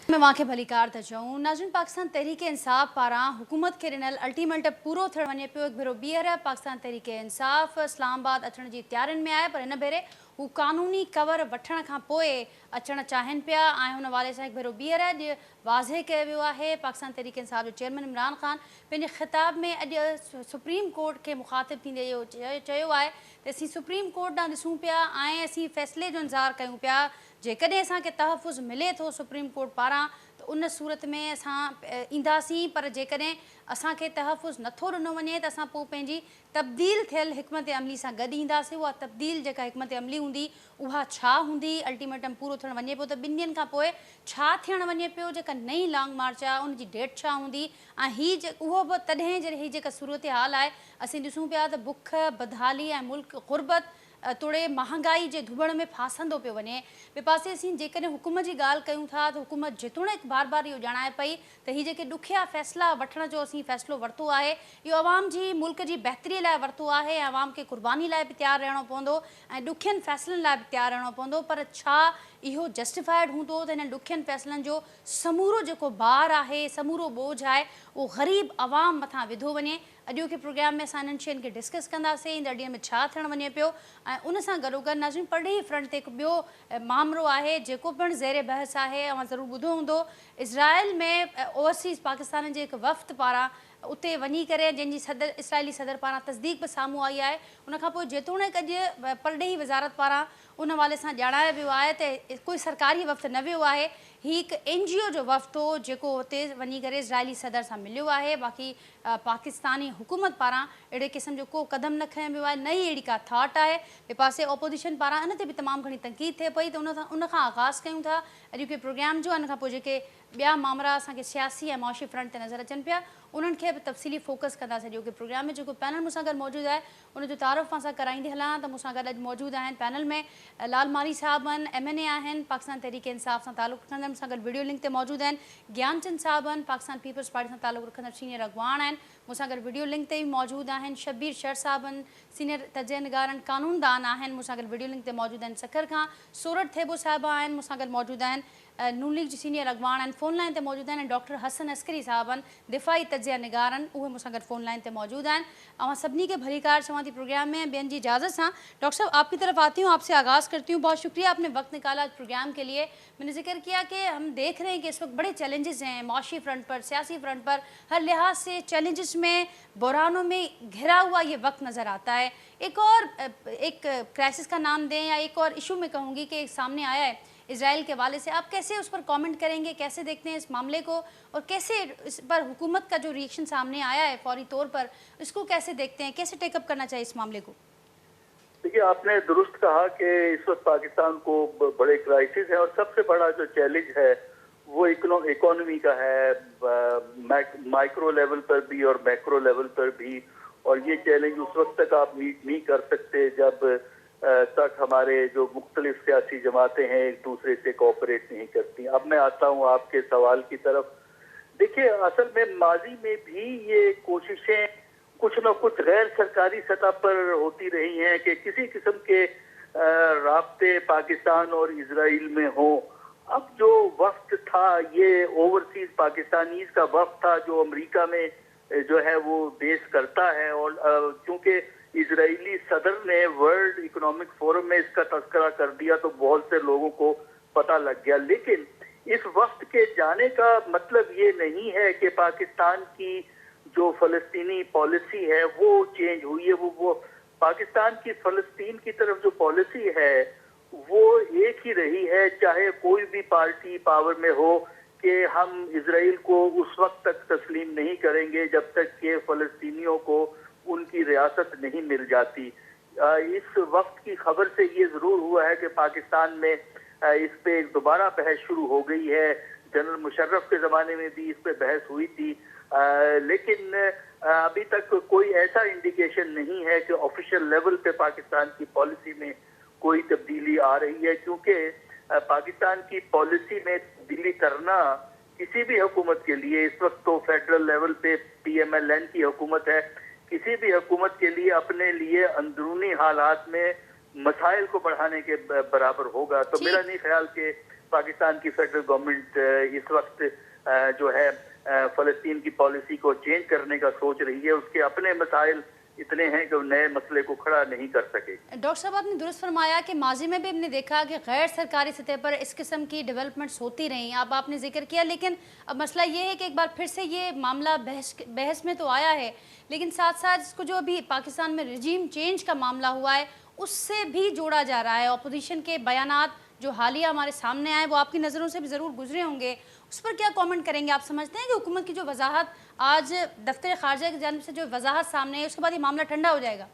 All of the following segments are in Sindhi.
۾ اوهان کي ڀليڪار ٿا چئون. ناظرين پاڪستان تحريڪ انصاف پاران حڪومت کي ڏنل الٽيميٽم پورو ٿيڻ وڃي پيو. هڪ ڀيرو ٻيهر پاڪستان تحريڪ انصاف اسلام آباد اچڻ جي تيارين ۾ آهي، پر هن ڀيري هو قانوني ڪور وٺڻ کان پوء اچڻ چاهين پيا ۽ ان حوالي سان هڪ ڀيرو ٻيهر اڄ واضح ڪيو ويو آهي. پاڪستان تحريڪ انصاف جو چيئرمين عمران خان پنهنجي خطاب ۾ اڄ سپريم ڪورٽ کي مخاطب ٿيندي اهو چيو آهي ته اسين سپريم ڪورٽ ڏانهن ڏسون پيا ۽ اسين فيصلي جو انتظار ڪيون پيا. جيڪڏهن اسان کي تحفظ ملي ٿو سپريم ڪورٽ پاران ته ان صورت ۾ اسان اينداسين، پر جيڪڏهن اسان کي تحفظ نٿو ڏنو وڃي ته اسان پوء پنهنجي تبديل ٿيل حڪمت عملي سان گڏ اينداسين. اها تبديل جيڪا حڪمت عملي هوندي اها ڇا هوندي؟ الٽيميٽم پورو ٿيڻ وڃي پيو ته 2 ڏينهن کان پوء ڇا ٿيڻ وڃي پيو؟ جيڪا نئين لانگ مارچ آهي ان جي ڊيٽ ڇا هوندي؟ ۽ هي اهو به تڏهن جڏهن هي جيڪا صورتحال آهي اسين ڏسون پيا ته بک، بدحالي ۽ ملڪ غربت توڙي مهانگائي جي ڌٻڻ ۾ ڦاسندو پيو وڃي. ٻئي پاسي اسين جيڪڏهن حڪومت جي ڳالهه ڪيون ٿا ته حڪومت جيتوڻيڪ بار بار اهو ڄاڻائي پئي ته هي جيڪي ڏکيا فيصلا وٺڻ جو اسين فيصلو ورتو آهي اهو عوام جي ملڪ جي بهتري لاء ورتو آهي ۽ عوام کي قرباني لاء به تيار رهڻو پوندو ۽ ڏکين فيصلن لاء به تيار رهڻو پوندو، پر ڇا اهو جسٽيفائيڊ هوندو ته هنن ڏکين فيصلن جو سمورو جيڪو بار آهي، سمورو ٻوجهه آهي اهو غريب عوام مٿان وڌو وڃي؟ اڄوڪي پروگرام ۾ اسان انهن شين کي ڊسڪس ڪنداسين، ايندڙ ڏينهن ۾ ڇا ٿيڻ وڃي پيو ۽ ان سان گڏوگڏ ناظرين پرڏيهي فرنٽ تي هڪ ٻيو مامرو آهي جيڪو پڻ زير بحث آهي. اوهان ضرور ٻڌو هوندو اسرائيل ۾ اوورسيز پاڪستانين جي هڪ وفد پاران اتي وڃي ڪري جنهن جي صدر اسرائيلي صدر پاران تصديق به سامهون آئي آهي. ان کان پوء جيتوڻيڪ اڄ پرڏيهي وزارت پاران ان حوالي سان ڄاڻايو ويو آهي ته ڪوئي سرڪاري وفد نه ويو آهي، هي هڪ اين جي او جو وفد هو جيڪو اتي وڃي ڪري اسرائيلي صدر سان مليو آهي. باقي پاڪستاني حڪومت پاران اهڙي قسم جو ڪو قدم نه کنيو ويو آهي، نه ئي اهڙي ڪا ٿاٽ آهي. ٻئي پاسي اپوزيشن پاران ان تي به تمام گهڻي تنقيد ٿئي پئي ته ان کان آغاز ڪيون ٿا اڄوڪي پروگرام جو. ان کان پوء جيڪي ٻيا مامرا اسان کي سياسي ۽ معاشي فرنٽ تي نظر اچن پيا انهن کي به تفصيلي فوڪس ڪنداسين اڄوڪي پروگرام ۾. جيڪو پينل مون سان گڏ موجود آهي ان جو تعارف اوهان سان ڪرائيندي هلان ته مون سان گڏ اڄ موجود آهن پينل ۾ لال ماري صاحب آهن، ايم اين اي آهن، پاڪستان تحريڪ انصاف سان تعلق رکندڙ مون سان گڏ وڊيو لنڪ تي موجود آهن گيان چند صاحب آهن، پاڪستان پيپلز پارٽي سان تعلق رکندڙ سينيئر اڳواڻ آهن، مون سان گڏ وڊيو لنڪ تي به موجود آهن شبير شر صاحب آهن، سينيئر تجزيه نگار آهن، قانوندان آهن، مون سان گڏ وڊيو لنڪ تي موجود آهن سکر کان سورٺ ٿيٻو صاحبه آهن، مون سان گڏ موجود آهن نون ليگ جي سينيئر اڳواڻ آهن، فون لائين تي موجود آهن ۽ ڊاڪٽر حسن عسڪري صاحب آهن، دفاعي تجزيه نگار آهن، اهي مون سان گڏ فون لائين تي موجود آهن. اوهان سڀني کي ڀليڪار چوان ٿي پروگرام ۾ ۽ ٻين جي اجازت سان ڊاڪٽر صاحب آپ ڪي طرف آتي هون، آپ سي آغاز ڪرتي هون. بهت شڪريه آپ ني وقت نڪالا آج پروگرام ڪي ليي. مين ني ذڪر ڪيا ڪي هم ديک رهي هين ڪي اس وقت بڙي چئلينجز هين معاشي فرنٽ پر، سياسي فرنٽ پر، هر لحاظ سي چئلينجز ۾ بحرانون ۾ گهرا هوا يه وقت نظر آتا هي. ايڪ اور ايڪ ڪرائسس کا نام دين يا ايڪ اور اشو مين ڪهون گي ڪي سامني آيا هي اسرائيل کے حوالے سے، آپ کيسي اس پر کامنٹ کریں گے، کيسي ديکتے ہیں اس معاملے کو اور کيسي اس پر حکومت کا جو ری ایکشن سامنے آیا ہے فوری طور پر اس کو کيسي ديکتے ہیں، کيسي ٹیک اپ کرنا چاہیے اس معاملے کو؟ دیکھیے آپ نے درست کہا کہ اس وقت پاکستان کو بڑے کرائسس ہیں اور سب سے بڑا جو چیلنج ہے وہ اکانومی کا ہے، مائکرو لیول پر بھی اور میکرو لیول پر بھی، اور یہ چیلنج اس وقت تک آپ میٹ نہیں کر سکتے جب تک ہمارے جو مختلف سیاسی جماعتیں ہیں ایک دوسرے سے کوآپریٹ نہیں کرتی۔ اب میں آتا ہوں آپ کے سوال کی طرف۔ دیکھیے اصل میں ماضی میں بھی یہ کوششیں کچھ نہ کچھ غیر سرکاری سطح پر ہوتی رہی ہیں کہ کسی قسم کے رابطے پاکستان اور اسرائیل میں ہوں۔ اب جو وفد تھا یہ اوورسیز پاکستانیز کا وفد تھا جو امریکہ میں جو ہے وہ بیس کرتا ہے، اور چونکہ اسرائیلی صدر نے ورلڈ اکنامک فورم میں اس کا تذکرہ کر دیا تو بہت سے لوگوں کو پتہ لگ گیا۔ لیکن اس وفد کے جانے کا مطلب یہ نہیں ہے کہ پاکستان کی جو فلسطینی پالیسی ہے وہ چینج ہوئی ہے۔ وہ پاکستان کی فلسطین کی طرف جو پالیسی ہے وہ ایک ہی رہی ہے، چاہے کوئی بھی پارٹی پاور میں ہو، کہ ہم اسرائیل کو اس وقت تک تسلیم نہیں کریں گے جب تک کہ فلسطینیوں کو ان کی ریاست نہیں مل جاتی۔ اس وقت کی خبر سے یہ ضرور ہوا ہے کہ پاکستان میں اس پہ ایک دوبارہ بحث شروع ہو گئی ہے۔ جنرل مشرف کے زمانے میں بھی اس پہ بحث ہوئی تھی، لیکن ابھی تک کوئی ایسا انڈیکیشن نہیں ہے کہ آفیشل لیول پہ پاکستان کی پالیسی میں کوئی تبدیلی آ رہی ہے، کیونکہ پاکستان کی پالیسی میں تبدیلی کرنا کسی بھی حکومت کے لیے، اس وقت تو فیڈرل لیول پہ پی ایم ایل این کی حکومت ہے، کسی بھی حکومت کے لیے اپنے لیے اندرونی حالات میں مسائل کو بڑھانے کے برابر ہوگا۔ تو میرا نہیں خیال کہ पाकिस्तान की फेडरल गवर्नमेंट इस वक्त जो है फ़लस्तीन की पॉलिसी को चेंज करने का सोच रही है। उसके अपने मसाइल इतने हैं कि नए मसले को खड़ा नहीं कर सके। डॉक्टर साहब, आपने दुरुस्त फरमाया कि माजी में भी हमने देखा कि गैर सरकारी सतह पर इस किस्म की डेवलपमेंट्स होती रहीं, अब आपने जिक्र किया, लेकिन अब मसला ये है कि एक बार फिर से ये मामला बहस में तो आया है, लेकिन साथ साथ इसको जो अभी पाकिस्तान में रजीम चेंज का मामला हुआ है उससे भी जोड़ा जा रहा है। अपोजिशन के बयानात जो हालिया हमारे सामने आए वो आपकी नज़रों से भी ज़रूर गुजरे होंगे, उस पर क्या कमेंट करेंगे? आप समझते हैं कि हुकूमत की जो वजाहत आज दफ्तर खारजा की जानिब से जो वजाहत सामने है उसके बाद ये मामला ठंडा हो जाएगा?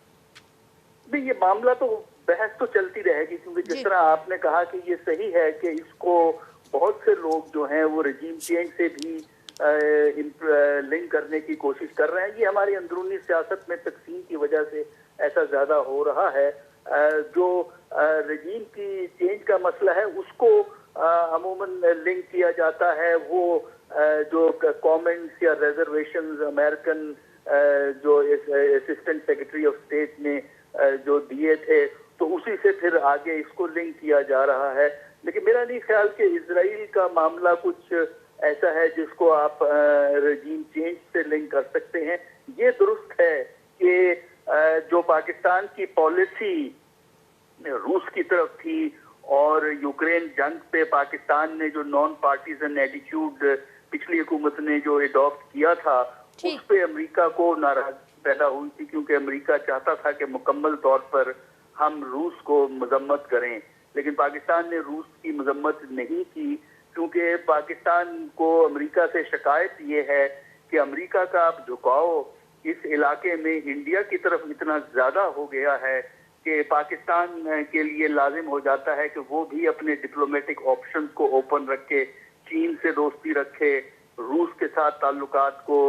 नहीं, ये मामला तो बहस तो चलती रहेगी, क्योंकि जिस तरह आपने कहा कि ये सही है कि इसको बहुत से लोग जो हैं वो रजीम चेंज से भी लिंक करने की कोशिश कर रहे हैं। ये हमारी अंदरूनी सियासत में तकसीम की वजह से ऐसा ज़्यादा हो रहा है। जो रजीम की चेंज का मसला है उसको अमूमन लिंक किया जाता है, वो जो कमेंट्स या रिजर्वेशंस अमेरिकन जो असिस्टेंट सेक्रेटरी ऑफ स्टेट ने जो दिए थे, तो उसी से फिर आगे इसको लिंक किया जा रहा है। लेकिन मेरा नहीं ख्याल कि इसराइल का मामला कुछ ऐसा है जिसको आप रजीम चेंज से लिंक कर सकते हैं। ये दुरुस्त है कि जो पाकिस्तान की पॉलिसी रूस की तरफ थी और यूक्रेन जंग पे पाकिस्तान ने जो नॉन पार्टीजन एटीट्यूड पिछली हुकूमत ने जो एडॉप्ट किया था उस पर अमेरिका को नाराजगी पैदा हुई थी, क्योंकि अमेरिका चाहता था कि मुकम्मल तौर पर हम रूस को मजम्मत करें, लेकिन पाकिस्तान ने रूस की मजम्मत नहीं की, क्योंकि पाकिस्तान को अमेरिका से शिकायत ये है कि अमेरिका का अब झुकाव इस इलाके में इंडिया की तरफ इतना ज़्यादा हो गया है कि पाकिस्तान के लिए लाजिम हो जाता है कि वो भी अपने डिप्लोमेटिक ऑप्शंस को ओपन रखे, चीन से दोस्ती रखे, रूस के साथ ताल्लुकात को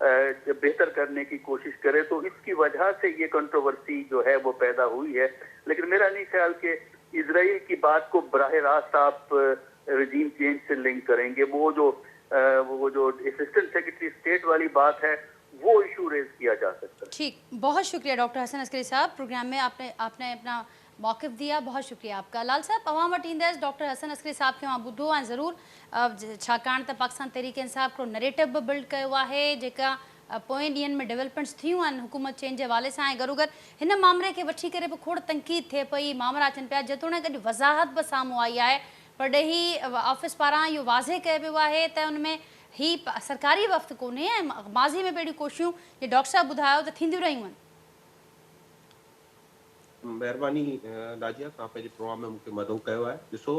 बेहतर करने की कोशिश करे। तो इसकी वजह से ये कंट्रोवर्सी जो है वो पैदा हुई है। लेकिन मेरा नहीं ख्याल कि इसराइल की बात को बराह रास्त आप रजीम चेंज से लिंक करेंगे। वो जो असिस्टेंट सेक्रेटरी स्टेट वाली बात है वो इशू रेज किया जा सकता है। ठीक, बहुत शुक्रिया डॉक्टर हसन अस्करी साहब, प्रोग्राम में आपने आपने अपना मौक़िफ़ दिया, बहुत शुक्रिया आपका। लाल साहब, अवां वटि ईंदसि डॉक्टर हसन अस्करी साहब खे मां ॿुधो ऐं ज़रूर छाकाणि त पाकिस्तान तहरीक इंसाफ़ हिकिड़ो नरेटिव बि बिल्ड कयो आहे, जेका पोएं ॾींहंनि में डेवलपमेंट्स थियूं आहिनि हुकूमत चेंज जे हवाले सां, ऐं गॾोगॾु हिन मामले खे वठी करे बि खोड़ तनक़ीद थिए पई, मामला अचनि पिया, जेतोणीकि अॼु वज़ाहत बि साम्हूं आई आहे, परॾेही ऑफिस पारां इहो वाज़े कयो वियो आहे त उन में ही सरकारी वफ़्द कोन्हे ऐं माज़ी में बि अहिड़ियूं कोशिशूं जीअं डॉक्टर साहिबु ॿुधायो त थींदियूं रहियूं आहिनि। महिरबानी नाजिया, तव्हां पंहिंजे प्रोग्राम में मूंखे मदऊ कयो आहे। ॾिसो,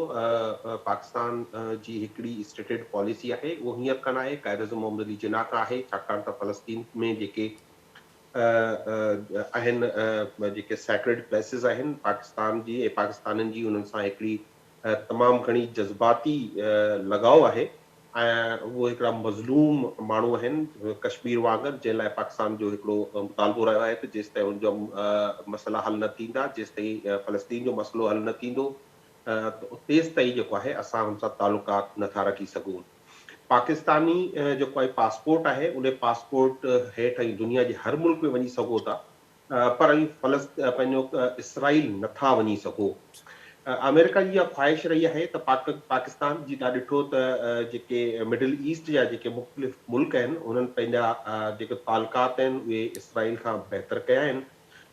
पाकिस्तान जी हिकिड़ी स्टेटेड पॉलिसी आहे, उहो हींअर खां न आहे, क़ाइद आज़म मोहम्मद अली जिन्ना खां आहे, छाकाणि त फ़लस्तीन में जेके आहिनि जेके सैक्रेड प्लेसिस आहिनि पाकिस्तान जी ऐं पाकिस्तानियुनि जी, उन्हनि सां हिकिड़ी तमामु घणी जज़्बाती लॻाव आहे ऐं उहो हिकिड़ा मज़लूम माण्हू आहिनि कश्मीर वांगुरु, जंहिं लाइ पाकिस्तान जो हिकिड़ो मुतालबो रहियो आहे त जेसि ताईं हुनजा मसइला हल न थींदा, जेसि ताईं फ़लस्तीन जो मसइलो हल न थींदो, तेसि ताईं जेको आहे असां हुन सां तालुकात नथा रखी सघूं। पाकिस्तानी जेको आहे पासपोर्ट आहे, उन पासपोर्ट हेठि ऐं दुनिया जे हर मुल्क में वञी सघो था, पर पंहिंजो इसराइल नथा वञी सघो। अमेरिका जी इहा ख़्वाहिश रही आहे त पाकिस्तान जी तव्हां ॾिठो त जेके मिडल ईस्ट जा जेके मुख़्तलिफ़ मुल्क आहिनि उन्हनि पंहिंजा जेके तालुकात आहिनि उहे इसराइल खां बहितर कया आहिनि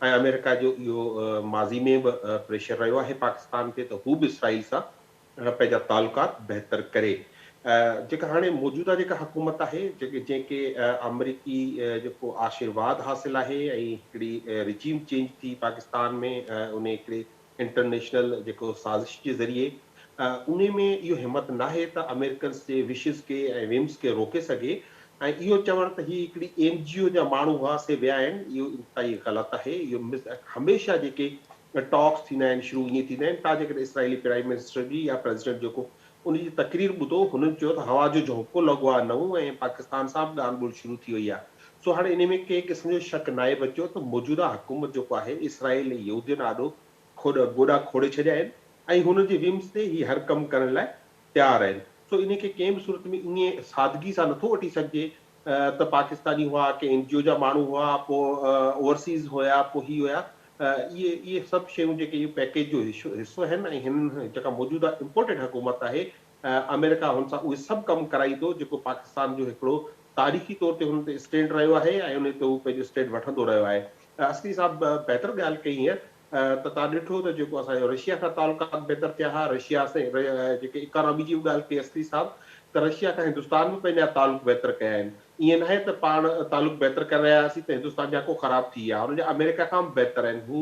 ऐं अमेरिका जो इहो माज़ी में बि प्रेशर रहियो आहे पाकिस्तान ते त हू बि इसराइल सां पंहिंजा तालुकात बहितर करे। जेका हाणे मौजूदा जेका हुकूमत आहे, जेके जंहिंखे अमरीकी जेको आशीर्वाद हासिल आहे ऐं हिकिड़ी रिजीम चेंज थी पाकिस्तान में, उन हिकिड़े इंटरनेशनल जेको साज़िश जे ज़रिए, उन में इहो हिमत न आहे त अमेरिकन्स जे विशेस खे ऐं विम्स खे रोके सघे ऐं इहो चवणु त हीअ हिकिड़ी एन जी ओ जा माण्हू हुआ से विया आहिनि, इहो इंतिहाई ग़लति आहे। इहो हमेशह जेके टॉक्स थींदा आहिनि शुरू ईअं थींदा आहिनि। तव्हां जेकॾहिं इसराइली प्राइम मिनिस्टर जी या प्रेसिडेंट जेको उनजी तकरीर ॿुधो, हुननि चयो त हवा जो झोंको लॻो आहे नओं ऐं पाकिस्तान सां बि ॻाल्हि ॿोल शुरू थी वई आहे। सो हाणे इन में कंहिं क़िस्म जो शक न आहे बचियो त मौजूदा हुकूमत जेको आहे इसराइल ऐं यहूदियुनि आॾो गोॾा खोड़े छॾिया आहिनि ऐं हुन जे विम्स ते ही हर कमु करण लाइ तयारु आहिनि। सो इन खे कंहिं बि सूरत में ईअं सादगी सां नथो वठी सघिजे त पाकिस्तानी हुआ, कंहिं एन जी ओ जा माण्हू हुआ, पोइ ओवरसीज़ हुया, पोइ ही हुया। اهي اهي سڀ شيون جيڪي اهو پيڪيج جو حصو آهن ۽ هن جيڪا موجوده امپورٽيڊ حڪومت آهي آمريڪا هن سان اهي سڀ ڪم ڪرائيندو جيڪو پاڪستان جو هڪڙو تاريخي طور تي هن تي اسٽينڊ رهيو آهي ۽ ان تي هو پنهنجو اسٽينڊ وٺندو رهيو آهي. عسڪري صاحب بهتر ڳالهه ڪئي هينئر ته توهان ڏٺو ته جيڪو اسان جو رشيا کان تعلقات بهتر ٿيا ها رشيا سان جيڪي اڪانامي جي به ڳالهه ڪئي عسڪري صاحب ته رشيا کان هندستان به پنهنجا تعلق بهتر ڪيا آهن ائين ناهي ته پاڻ تعلق بهتر ڪري رهيا هئاسين ته هندستان جا ڪو خراب ٿي ويا هن جا آمريڪا کان به بهتر آهن هو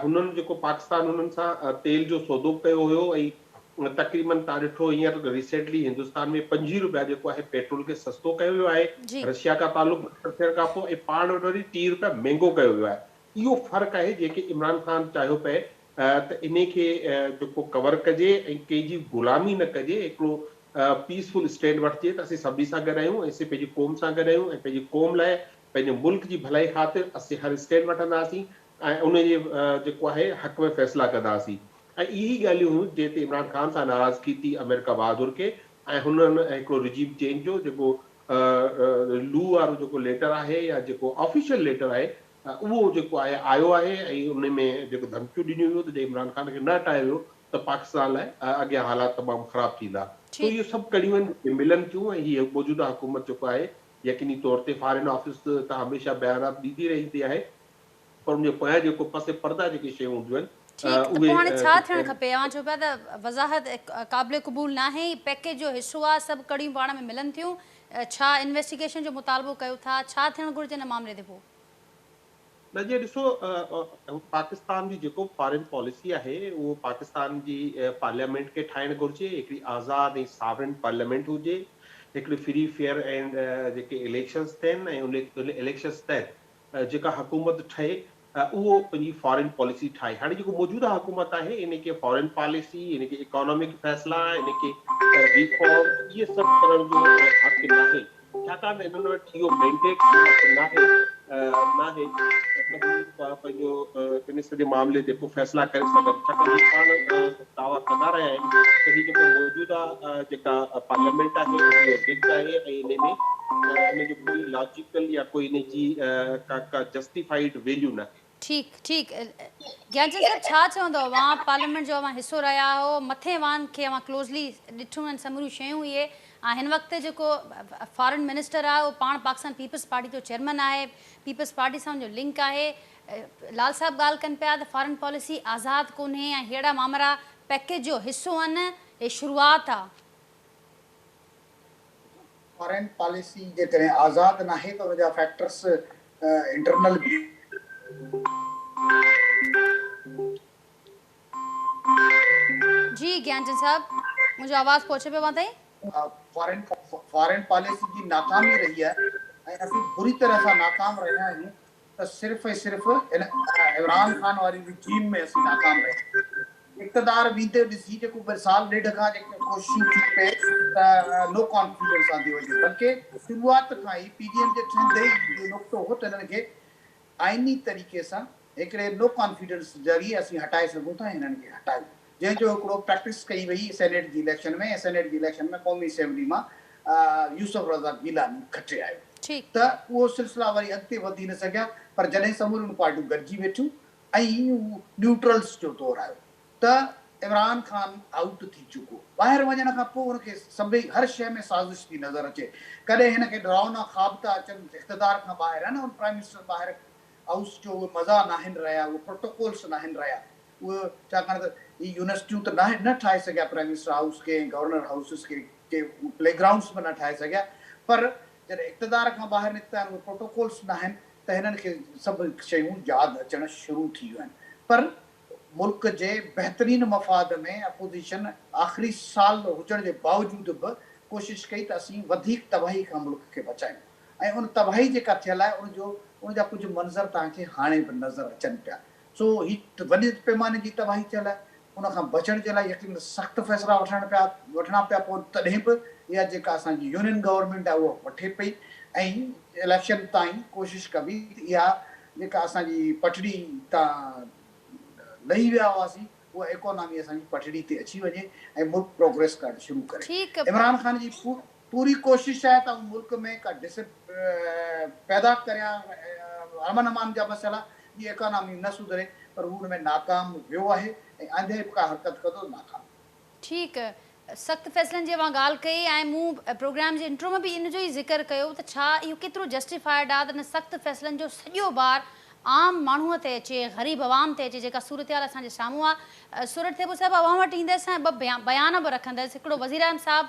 هنن جيڪو پاڪستان هنن سان تيل جو سودو به ڪيو هيو ۽ تقريبن توهان ڏٺو هينئر ريسينٽلي هندستان ۾ 25 روپيا جيڪو آهي پيٽرول کي سستو ڪيو ويو آهي رشيا کان تعلق بهتر ٿيڻ کان پوء ۽ پاڻ وٽ وري 30 روپيا مهنگو ڪيو ويو آهي اهو فرق آهي جيڪي عمران خان چاهيو پئي ته انهي کي جيڪو ڪور ڪجي ۽ ڪنهن جي غلامي نه ڪجي هڪڙو پيس فل اسٽينڊ وٺجي ته اسين سڀني سان گڏ آهيون ۽ اسين پنهنجي قوم سان گڏ آهيون ۽ پنهنجي قوم لاء پنهنجي ملڪ جي ڀلائي خاطر اسين هر اسٽينڊ وٺنداسين ۽ ان جي جيڪو آهي حق ۾ فيصلا ڪنداسين ۽ اهي ئي ڳالهيون هيون جنهن تي عمران خان سان ناراضگي ٿي آمريڪا بهادر کي ۽ هنن هڪڙو رجيم چينج جو جيڪو لو وارو جيڪو ليٽر آهي يا جيڪو آفيشل ليٽر آهي اهو جيڪو آهي آيو آهي ۽ ان ۾ جيڪو ڌمڪيون ڏنيون ويون ته جي عمران خان کي نه هٽايو ويو ته پاڪستان لاء اڳيان حالات تمام خراب ٿيندا سو اهي سڀ ڪڙيون آهن جيڪي ملن ٿيون ۽ هي موجوده حڪومت جيڪو آهي يقيني طور تي فارين آفيس ته هميشه بيانات ڏيندي رهندي آهي پر ان جي پويان جيڪو پس پرده جيڪي شيون هونديون آهن ٺيڪ ته پوء هاڻي ڇا ٿيڻ کپي؟ اوهان چئو پيا ته وضاحت قابل قبول ناهي، هي پيڪيج جو حصو آهي، سڀ ڪڙيون پاڻ ۾ ملن ٿيون، ڇا انويسٽيگيشن جو مطالبو ڪيو ٿا، ڇا ٿيڻ گهرجي ان معاملي تي پوء؟ نه جي ڏسو پاڪستان جي جيڪو به فارين پاليسي آهي اهو پاڪستان جي پارليامينٽ کي ٺاهڻ گهرجي، هڪڙي آزاد ۽ ساورن پارليامينٽ هجي، هڪڙي فري فيئر اينڊ جيڪي اليڪشنز ٿين ۽ ان اليڪشنز تحت جيڪا حڪومت ٺهي اهو پنهنجي فارين پاليسي ٺاهي. هاڻي جيڪو موجوده حڪومت آهي ان کي فارين پاليسي، ان کي اڪانامڪ فيصلا، ان کي ريفارمز اهي سڀ ڪرڻ جو حق ناهي ڇاڪاڻ ته انهن وٽ اهو مينڊيٽ حق ناهي ناهي ته هو پنهنجو ان سڄي معاملي تي ڪو فيصلا ڪري سگهن ڇاڪاڻ ته هي پاڻ دعويٰ ڪندا رهيا آهن ته هي جيڪو موجوده جيڪا پارليامينٽ آهي اهو رگڊ آهي ۽ انهي ۾ ان جو ڪوئي لاجيڪل يا ڪوئي ان جي ڪا ڪا جسٽيفائيڊ ويليو ناهي. ٺيڪ ٺيڪ گيانچند صاحب ڇا چوندؤ اوهان پارليامينٽ جو اوهان حصو رهيا آهيو مٿين ايوان کي اوهان ڪلوزلي ڏٺيون آهن سموريون شيون اهي ۽ هن وقت جيڪو فارن منسٽر آهي اهو پاڻ پاڪستان پيپلز پارٽي جو چيئرمين آهي پيپلز پارٽي سان ان جو لنڪ آهي لال صاحب ڳالهه ڪن پيا ته فارن پاليسي آزاد ڪونهي ۽ ههڙا مامرا پيڪيج جو حصو آهن هي شروعات آ. فارين پاليسي جيڪڏهن آزاد ناهي ته ان جا فيڪٽرس انٽرنل به. جي گيانچند صاحب منهنجو آواز پهچي پيو اوهان تائين. فارين فارين پاليسي جي ناڪامي رهي آهي ۽ اسين بري طرح سان ناڪام رهيا آهيون ته صرف ۽ صرف عمران خان واري رجيم ۾ اسين ناڪام رهيا آهيون. اقتدار ويندي ڏسي جيڪو ٻه سال ڏيڍ کان جيڪي ڪوششون ٿيون پئي ته نو ڪانفيڊنس آندي وڃي بلڪه شروعات کان ئي پي ڊي ايم جي ٺهندي ئي اهو نقطو هو ته هنن کي آئيني طريقي سان هڪڙي نو ڪانفيڊنس ذريعي اسين هٽائي سگهون ٿا ۽ هنن کي هٽايون جنهن جو هڪڙو پريڪٽس ڪئي وئي سينيٽ جي اليڪشن ۾ ۽ سينيٽ جي اليڪشن ۾ قومي اسيمبلي مان يوسف رضا گيلاني کٽي آيو ته اهو سلسلا وري اڳتي وڌي نه سگهيا پر جڏهن سموريون پارٽيون گڏجي ويٺيون ۽ هو نيوٽرلز جو دور آيو ته عمران خان آئوٽ ٿي چڪو. ٻاهر وڃڻ کان پوء هن کي سڀئي هر شيء ۾ سازش ٿي نظر اچي. ڪڏهن هن کي ڊراونا خواب ٿا اچن اقتدار کان ٻاهر آهي نه هن پرائم منسٽر ٻاهر هائوس جو اهي مزا ناهن رهيا اهي پروٽوڪولس ناهن رهيا اهي ڇاڪاڻ ته هي يونيورسٽيون ته ناهن نه ٺاهي سگهيا پرائم منسٽر هائوس کي ۽ گورنر هائوسز کي ڪي پلي گرائونڊس به نه ٺاهي سگهيا پر جڏهن اقتدار کان ٻاهر نڪتا آهن اهي پروٽوڪولس ناهن ته هنن کي سڀ شيون ياد اچڻ شروع ٿي ويون آهن پر ملڪ جي بهترين مفاد ۾ اپوزيشن آخري سال هجڻ جي باوجود به ڪوشش ڪئي ته اسين وڌيڪ تباهي کان ملڪ کي بچايون ۽ ان تباهي جيڪا ٿيل آهي ان جو ان جا ڪجهه منظر توهان کي هاڻي به نظر اچن پيا سو هي وڏي پيماني جي تباهي ٿيل آهي ان کان بچڻ جي لاء يقينن سخت فيصلا وٺڻ پيا وٺڻا پيا پون تڏهن به اها جيڪا اسان جي يونين گورنمينٽ آهي اها وٺي پئي ۽ اليڪشن تائين ڪوشش ڪبي ته اها جيڪا اسان جي پٽڙي تان لهي ويا هئاسين اها ايڪانامي اسان جي پٽڙي تي اچي وڃي ۽ ملڪ پروگريس ڪرڻ شروع ڪري عمران خان جي پوري ڪوشش آهي ته آئون ملڪ ۾ ڪا ڊس پيدا ڪريان امن امان جا مسئلا جي ايڪانامي نه سڌري پر هو ان ۾ ناڪام ويو آهي ۽ آئنده به ڪا حرڪت ڪندو ته ناڪام ويندو. ٺيڪ سخت فيصلن جي اوهان ڳالهه ڪئي ۽ مون پروگرام جي انٽرو ۾ به ان جو ئي ذڪر ڪيو ته ڇا اهو ڪيترو جسٽيفائيڊ آهي ته ان سخت فيصلن جو سڄو بار عام ماڻهوء تي اچي، غريب عوام تي اچي جيڪا صورتحال اسان جي سامهون آهي. سورٺ ٿيٻو صاحب اوهان وٽ ايندس ۽ ٻه بيان به رکندس هڪڙو وزيراعظم صاحب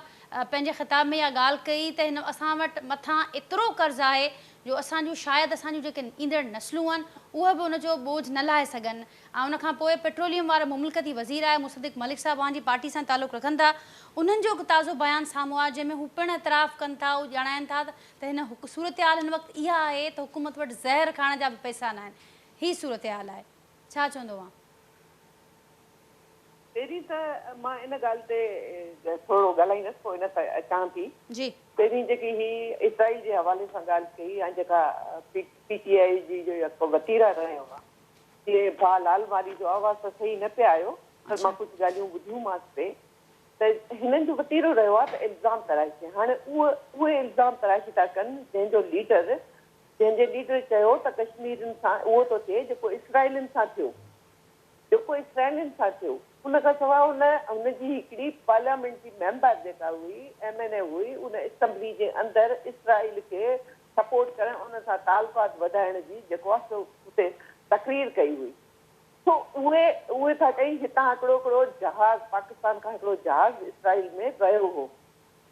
پنهنجي خطاب ۾ اها ڳالهه ڪئي ته هن اسان وٽ مٿان ايترو قرض آهي جو اسان جون شايد اسان جون جيڪي ايندڙ نسلون آهن اهي به ان جو ٻوجهه نه لاهي سگهن ۽ ان کان پوء پيٽروليم وارو مملڪتي وزير آهي مصدق ملڪ صاحب اوهان جي پارٽي سان تعلق رکن ٿا انهن جو هڪ تازو بيان سامهون آيو جنهن ۾ هو پڻ اعتراف ڪن ٿا هو ڄاڻائن ٿا ته هن صورتحال هن وقت اها آهي ته حڪومت وٽ زهر کائڻ جا به پئسا ناهن هي صورتحال آهي ڇا چوندو اوهان؟ پهرين ته مان ان ڳالهه تي ٿورو ڳالهائيندس پوء ان تي اچان ٿي. جي. پهرين جيڪي هي اسرائيل جي حوالي سان ڳالهه ڪئي ۽ جيڪا پي ٽي آء جي جو يڪو وتيرا رهيو آهي جيئن ڀاء لال ماري جو آواز ته صحيح نه پئي آيو پر مان ڪجهه ڳالهيون ٻڌيون مانس پئي ته هنن جو وتيرو رهيو آهي ته الزام تراشي هاڻي اهي الزام تراشي ٿا ڪن جنهن جو ليڊر جنهن جي ليڊر چيو ته ڪشميرين سان اهو ٿو ٿئي جيڪو اسرائيلين سان ٿيو جيڪو اسرائيلين سان ٿيو. ان کان سواء ان هن جي هڪڙي پارليامينٽ جي ميمبر جيڪا هئي ايم اين اي هئي ان اسمبلي جي اندر اسرائيل کي سپورٽ ڪرڻ ان سان تعلقات وڌائڻ جي جيڪو آهي سو اتي تقرير ڪئي هئي سو اهي اهي ٿا چئي هتان هڪڙو هڪڙو جهاز پاڪستان کان هڪڙو جهاز اسرائيل ۾ ويو هو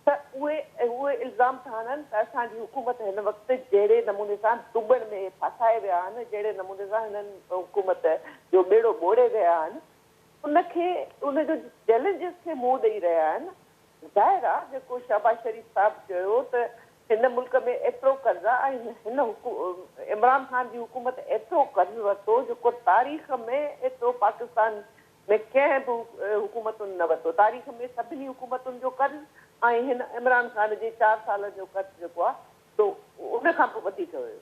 ته اهي اهي الزام ٿا هڻن ته اسان جي حڪومت هن وقت جهڙي نموني سان ڌٻڻ ۾ ڦاسائي ويا آهن، جهڙي نموني سان هنن حڪومت جو ٻيڙو ٻوڙي ويا آهن، ان کي ان جو چئلينجز کي منهن ڏئي رهيا آهن. ظاهر آهي جيڪو شهباز شريف صاحب چيو ته هن ملڪ ۾ ايترو قرض آهي ۽ هن عمران خان جي حڪومت ايترو قرض ورتو جيڪو تاريخ ۾ ايترو پاڪستان ۾ ڪنهن به حڪومتن نه ورتو، تاريخ ۾ سڀني حڪومتن جو قرض ۽ هن عمران خان جي چار سالن جو قرض جيڪو آهي سو ان کان به وڌيڪ هيو.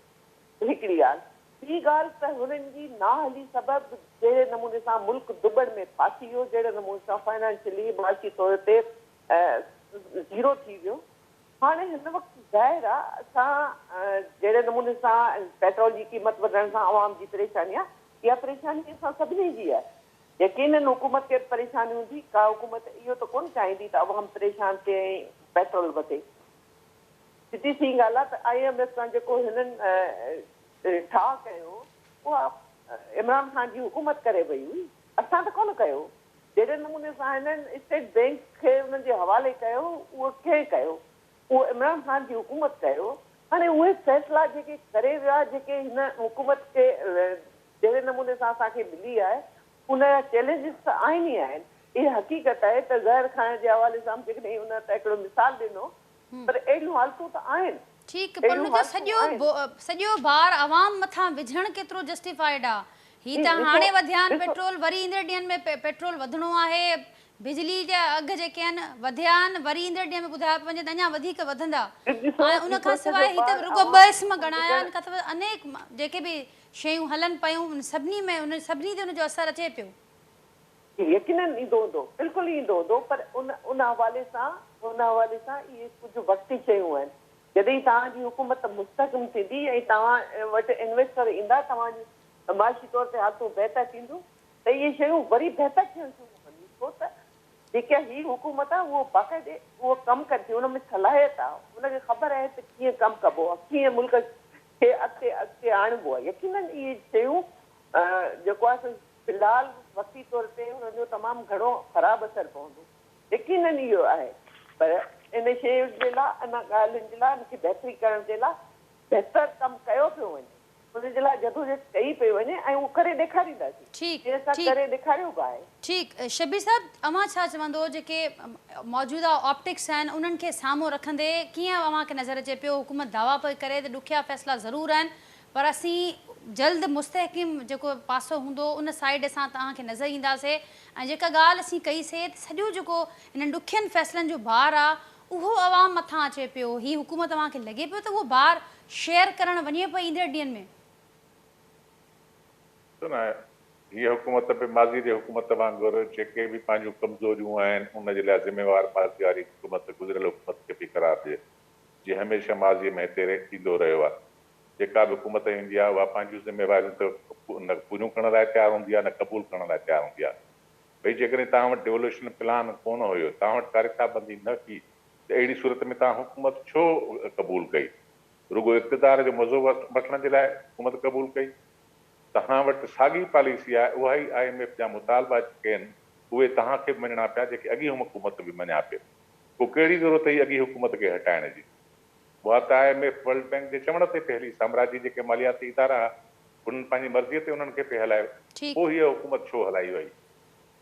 هڪڙي ڳالهه. ٻي ڳالهه ته هنن جي نااهلي سبب جهڙي نموني سان ملڪ ڌٻڻ ۾ ڦاسي ويو، جهڙي نموني سان فنانشلي معاشي طور تي زيرو ٿي ويو، هاڻي هن وقت ظاهر آ اسان جهڙي نموني سان پيٽرول جي قيمت وڌڻ سان عوام جي پريشاني آ اها پريشاني اسان سڀني جي آهي يقينن حڪومت کي به پريشاني هوندي ڪا حڪومت اهو ته ڪونه چاهيندي ته عوام پريشان ٿئي ۽ پيٽرول وڌي سڌي سين ڳالهه آ ته I M F سان جيڪو هنن ٺاهه ڪيو اها عمران خان جي حڪومت ڪري وئي هئي اسان ته ڪونه ڪيو جهڙي نموني سان هنن اسٽيٽ بينڪ کي انهن جي حوالي ڪيو اهو ڪنهن ڪيو؟ اهو عمران خان جي حڪومت ڪيو. هاڻي اهي فيصلا جيڪي ڪري ويا جيڪي هن حڪومت کي جهڙي نموني سان اسان کي ملي آهي ان جا چئلينجز ته آهن ئي آهن. اها حقيقت آهي ته زهر کائڻ جي حوالي سان به جيڪڏهن ان ته هڪڙو مثال ڏنو پر اهڙيون حالتون ته آهن. ٺيڪ پر ان جو سڄو سڄو بار عوام مٿان وجهڻ ڪيترو جسٽيفائيڊ آ؟ هي ته هاڻي وڌيا آهن پيٽرول وري ايندڙ ڏينهن ۾ پيٽرول وڌڻو آهي بجلي جا اگهه جيڪي آهن وڌيا آهن وري ايندڙ ڏينهن ۾ ٻڌايو پيو وڃي ته اڃا وڌيڪ وڌندا ۽ ان کان سواء هي ته رڳو ٻه اسم ڳڻايا آهن کان سواء انيڪ جيڪي به شيون هلن پيون ان سڀني ۾ ان سڀني تي ان جو اثر اچي پيو. يقينن ايندو هوندو بلڪل ايندو هوندو پر ان ان حوالي سان ان حوالي سان اهي ڪجهه وقتي شيون آهن جڏهن توهان جي حڪومت مستحڪم ٿيندي ۽ توهان وٽ انويسٽر ايندا توهان جي معاشي طور تي حالتون بهتر ٿينديون ته اهي شيون وري بهتر ٿيڻ شروع ڪنديون ڇو ته جيڪا هي حڪومت آهي اهو باقاعدي اهو ڪم ڪري ٿي ان ۾ صلاحيت آهي ان کي خبر آهي ته ڪيئن ڪم ڪبو آهي ڪيئن ملڪ کي اڳتي اڳتي آڻبو آهي يقينن اهي شيون جيڪو آهي سو في الحال وقتي طور تي ان جو تمام گهڻو خراب اثر پوندو يقينن اهو آهي پر ان شيء جي لاء ان ڳالهين جي لاء ان کي بهتري ڪرڻ جي لاء بهتر ڪم ڪيو پيو وڃي. ان جي لاء جدوجهد ڪئي پئي وڃي ۽ اهو ڪري ڏيکارينداسين. ٺيڪ جيئن اسان ٺيڪ ڪري ڏيکاريو به آهي. ٺيڪ شبير صاحب اوهان ڇا چوندو جيڪي موجوده آپٽڪس آهن انهن کي سامهون رکندي ڪيئن اوهان کي نظر اچي پيو حڪومت دعويٰ پئي ڪري ته ڏکيا فيصلا ضرور آهن پر اسين جلد مستحڪم جيڪو پاسو هوندو ان سائيڊ اسان توهان کي نظر اينداسي ۽ جيڪا ڳالهه اسين ڪئي سي ته سڄو جيڪو انهن ڏکين فيصلن جو بار آ اهو عوام مٿان اچي پيو، هي حڪومت اوهان کي لڳي پيو ته اهو بار شيئر ڪرڻ وڃي پئي ايندڙ ڏينهن ۾؟ ڏسو نه هيء حڪومت به ماضي جي حڪومت وانگر جيڪي به پنهنجون ڪمزوريون آهن ان جي لاء ذميوار ماضي واري حڪومت گذريل حڪومت کي پئي قرار ڏئي جيئن هميشه ماضي ۾ هتي ٿيندو رهيو آهي جيڪا به حڪومت ايندي آهي اها پنهنجون ذميواريون ته نه پوريون ڪرڻ لاء تيار هوندي آهي نه قبول ڪرڻ لاء تيار هوندي آهي. ڀئي جيڪڏهن توهان وٽ ڊيولوشن پلان ڪونه هيو، توهان وٽ ڪا رٿابندي نه هئي ته اهڙي صورت ۾ توهان حڪومت ڇو قبول ڪئي؟ رڳو اقتدار جو مزو وٺڻ جي لاء حڪومت قبول ڪئي؟ توهان وٽ ساڳي پاليسي آهي، اها ئي I M F جا مطالبا جيڪي آهن اهي توهان کي به مڃڻا پيا جيڪي اڳين حڪومت به مڃيا پئي. پوء ڪهڙي ضرورت هئي اڳين حڪومت کي هٽائڻ جي؟ اها ته I M F, world bank جي چوڻ تي پئي هلي، سامراجي جيڪي مالياتي ادارا ها، انهن پنهنجي مرضيء تي انهن کي پئي هلايو، پوء هيء حڪومت ڇو هلائي وئي؟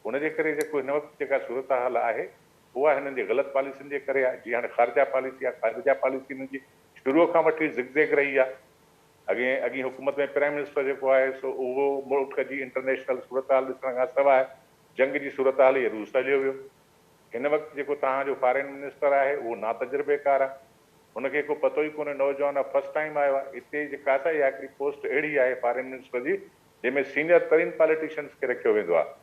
ان جي ڪري جيڪو هن وقت جيڪا صورتحال آهي، اها هنن جي غلط پاليسين جي ڪري آهي، جيئن هاڻي خارجه پاليسي آهي، خارجه پاليسي هنن جي شروع کان وٺي زگ زيگ رهي آهي. اڳين اڳين حڪومت ۾ پرائم منسٽر جيڪو آهي سو اهو ملڪ جي انٽرنيشنل صورتحال ڏسڻ کان سواء جنگ جي صورتحال هئي، روس هليو ويو. هن وقت جيڪو توهان جو فارين منسٽر آهي اهو ناتجربيڪار آهي هن کي ڪو پتو ئي ڪونهي نوجوان آهي فرسٽ ٽائيم آيو آهي اتي جيڪا آهي اها هڪڙي پوسٽ اهڙي آهي فارين منسٽر جي جنهن ۾ سينيئر ترين پاليٽيشنس کي رکيو ويندو آهي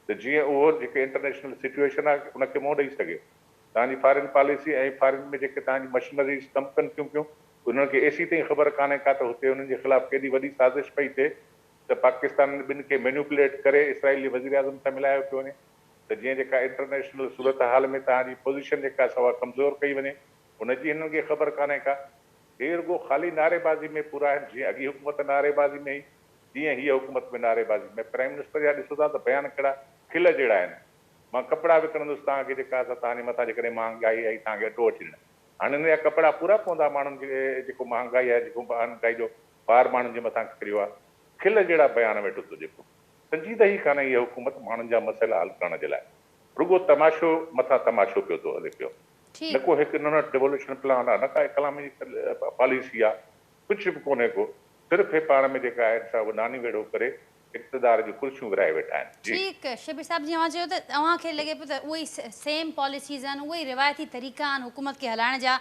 ته جيئن اهو جيڪي انٽرنيشنل سچوئيشن آهي ان کي منهن ڏئي سگهي توهان جي فارين پاليسي ۽ فارين ۾ جيڪي توهان جي مشنريز ڪم ڪن ٿيون پيون انهن کي ايسي تائين خبر ڪانهي ڪا ته هتي انهن جي خلاف ڪيڏي وڏي سازش پئي ٿئي ته پاڪستان ٻن کي مينيوپليٽ ڪري اسرائيل جي وزيراعظم سان ملايو پيو وڃي. ته جيئن جيڪا انٽرنيشنل صورتحال ۾ توهان جي پوزيشن جيڪا سا اها ڪمزور ڪئي وڃي، ان جي هنن کي خبر ڪانهي ڪا. هي رڳو خالي نعريبازي ۾ پورا آهن، جيئن اڳي حڪومت نعريبازي ۾ هئي، تيئن هيء حڪومت به نعريبازي ۾. پرائيم منسٽر جا ڏسو ٿا ته بيان ڪهڙا کل جهڙا آهن. مان ڪپڙا وڪڻندس توهان کي جيڪا سا توهان جي مٿان جيڪڏهن مهانگائي آئي توهان کي اٽو وٺي ڏيڻ. هاڻي هن جا ڪپڙا پورا پوندا ماڻهن کي جيڪو مهانگائي آهي جيڪو مهانگائي جو بار ماڻهن جي مٿان ڪريو آهي. کل جهڙا بيان ويٺو ٿو ڏي پيو. سنجيده ئي ڪانهي هيء حڪومت ماڻهن جا مسئلا حل ڪرڻ جي لاء رڳو تماشو مٿان تماشو پيو ٿو هلي پيو. نه ڪو هڪ نه ڊيولوشن پلان آ نه ڪا اڪنامي پاليسي آ ڪجهه به ڪونهي ڪو صرف هي پاڻ ۾ جيڪا آهن سا اهو ناني ويڙهو ڪري اقتدار جون ڪرسيون ورهائي ويٺا آهن. جي. ٺيڪ شبير صاحب جيئن اوهان چيو ته اوهان کي لڳي پيو ته اهي ئي سيم پاليسيز آهن اهي ئي روايتي طريقا آهن حڪومت کي هلائڻ جا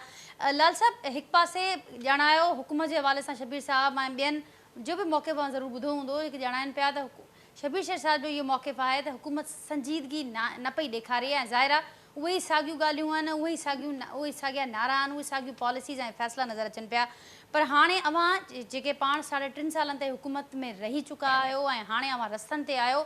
لال صاحب هڪ پاسي ڄاڻايو حڪومت جي حوالي سان شبير صاحب ۽ ٻين جو به موقف اوهان ضرور ٻڌو هوندو جيڪي ڄاڻائن پيا ته شبير شير صاحب جو اهو موقف آهي ته حڪومت سنجيدگي نه پئي ڏيکاري ۽ ظاهر آهي اهي ئي ساڳيون ڳالهيون آهن اهي ئي ساڳيون اهي ئي ساڳيا نعرا آهن اهي ساڳيون پاليسيز ۽ فيصلا نظر اچن پيا پر هاڻي اوهان جيڪي پاڻ ساڍي ٽن سالن تائين حڪومت ۾ رهي چڪا آهيو ۽ هاڻي اوهان رستن تي آهيو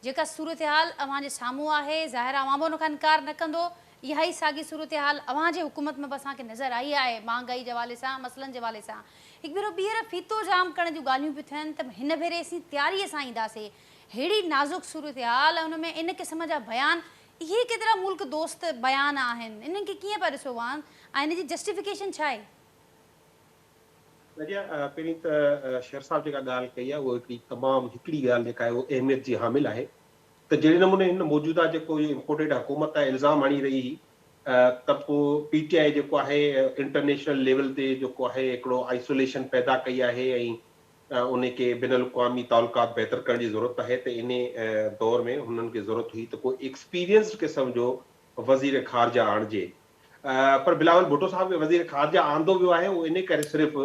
جيڪا صورتحال اوهان جي سامهون آهي ظاهر آهي اوهان به ان کان انڪار نه ڪندو اها ئي ساڳي صورتحال اوهان جي حڪومت ۾ به اسان کي نظر آئي آهي مهانگائي جي حوالي سان مسئلن جي حوالي سان هڪ ڀيرو ٻيهر ڦيٿو جام ڪرڻ جون ڳالهيون پيون ٿين ته هن ڀيري اسين تياريء سان اينداسين. ههڙي نازڪ صورتحال ۽ ان ۾ ان قسم جا بيان اهي ڪيترا ملڪ دوست بيان آهن انهن کي ڪيئن پيا ڏسو اوهان ۽ ان جي جسٽيفڪيشن ڇا آهي؟ ناديه پهرين ته شير صاحب جيڪا ڳالهه ڪئي آهي اهو هڪڙي تمام هڪڙي ڳالهه جيڪا آهي اهو اهميت جي حامل آهي ته جهڙي نموني هن موجوده جيڪو اهو امپورٽيڊ حڪومت آهي الزام هڻي رهي هئي ته پوء پي ٽي آء جيڪو آهي انٽرنيشنل ليول تي جيڪو آهي هڪڙو آئسوليشن پيدا ڪئي آهي ۽ ان کي بين الاقوامي تعلقات بهتر ڪرڻ جي ضرورت آهي ته انهي دور ۾ هنن کي ضرورت هئي ته ڪو ايڪسپيرينسڊ قسم جو وزير خارجه آڻجي پر بلاول ڀٽو صاحب کي وزير خارجه آندو ويو آهي اهو انهي ڪري صرف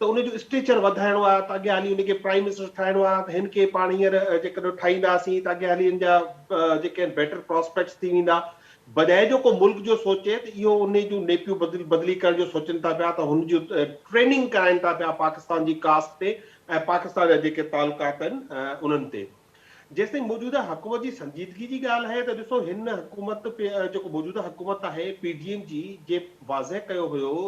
ته ان جو اسٽيچر وڌائڻو آهي ته اڳيان هلي ان کي پرائيم منسٽر ٺاهڻو آهي ته هن کي پاڻ هينئر جيڪڏهن ٺاهينداسين ته اڳيان هلي هن جا جيڪي آهن بيٽر پراسپيڪٽس ٿي ويندا بجاء جو ڪو ملڪ جو سوچي ته اهو ان جون نيپيون بدلي ڪرڻ جو سوچن ٿا پيا ته هن جون ٽريننگ ڪرائين ٿا پيا پاڪستان جي ڪاسٽ تي ۽ پاڪستان جا جيڪي تعلقات آهن انهن تي. جيستائين موجوده حڪومت جي سنجيدگي جي ڳالهه آهي ته ڏسو هن حڪومت جيڪو موجوده حڪومت آهي پي ڊي ايم جي جي واضح ڪيو هيو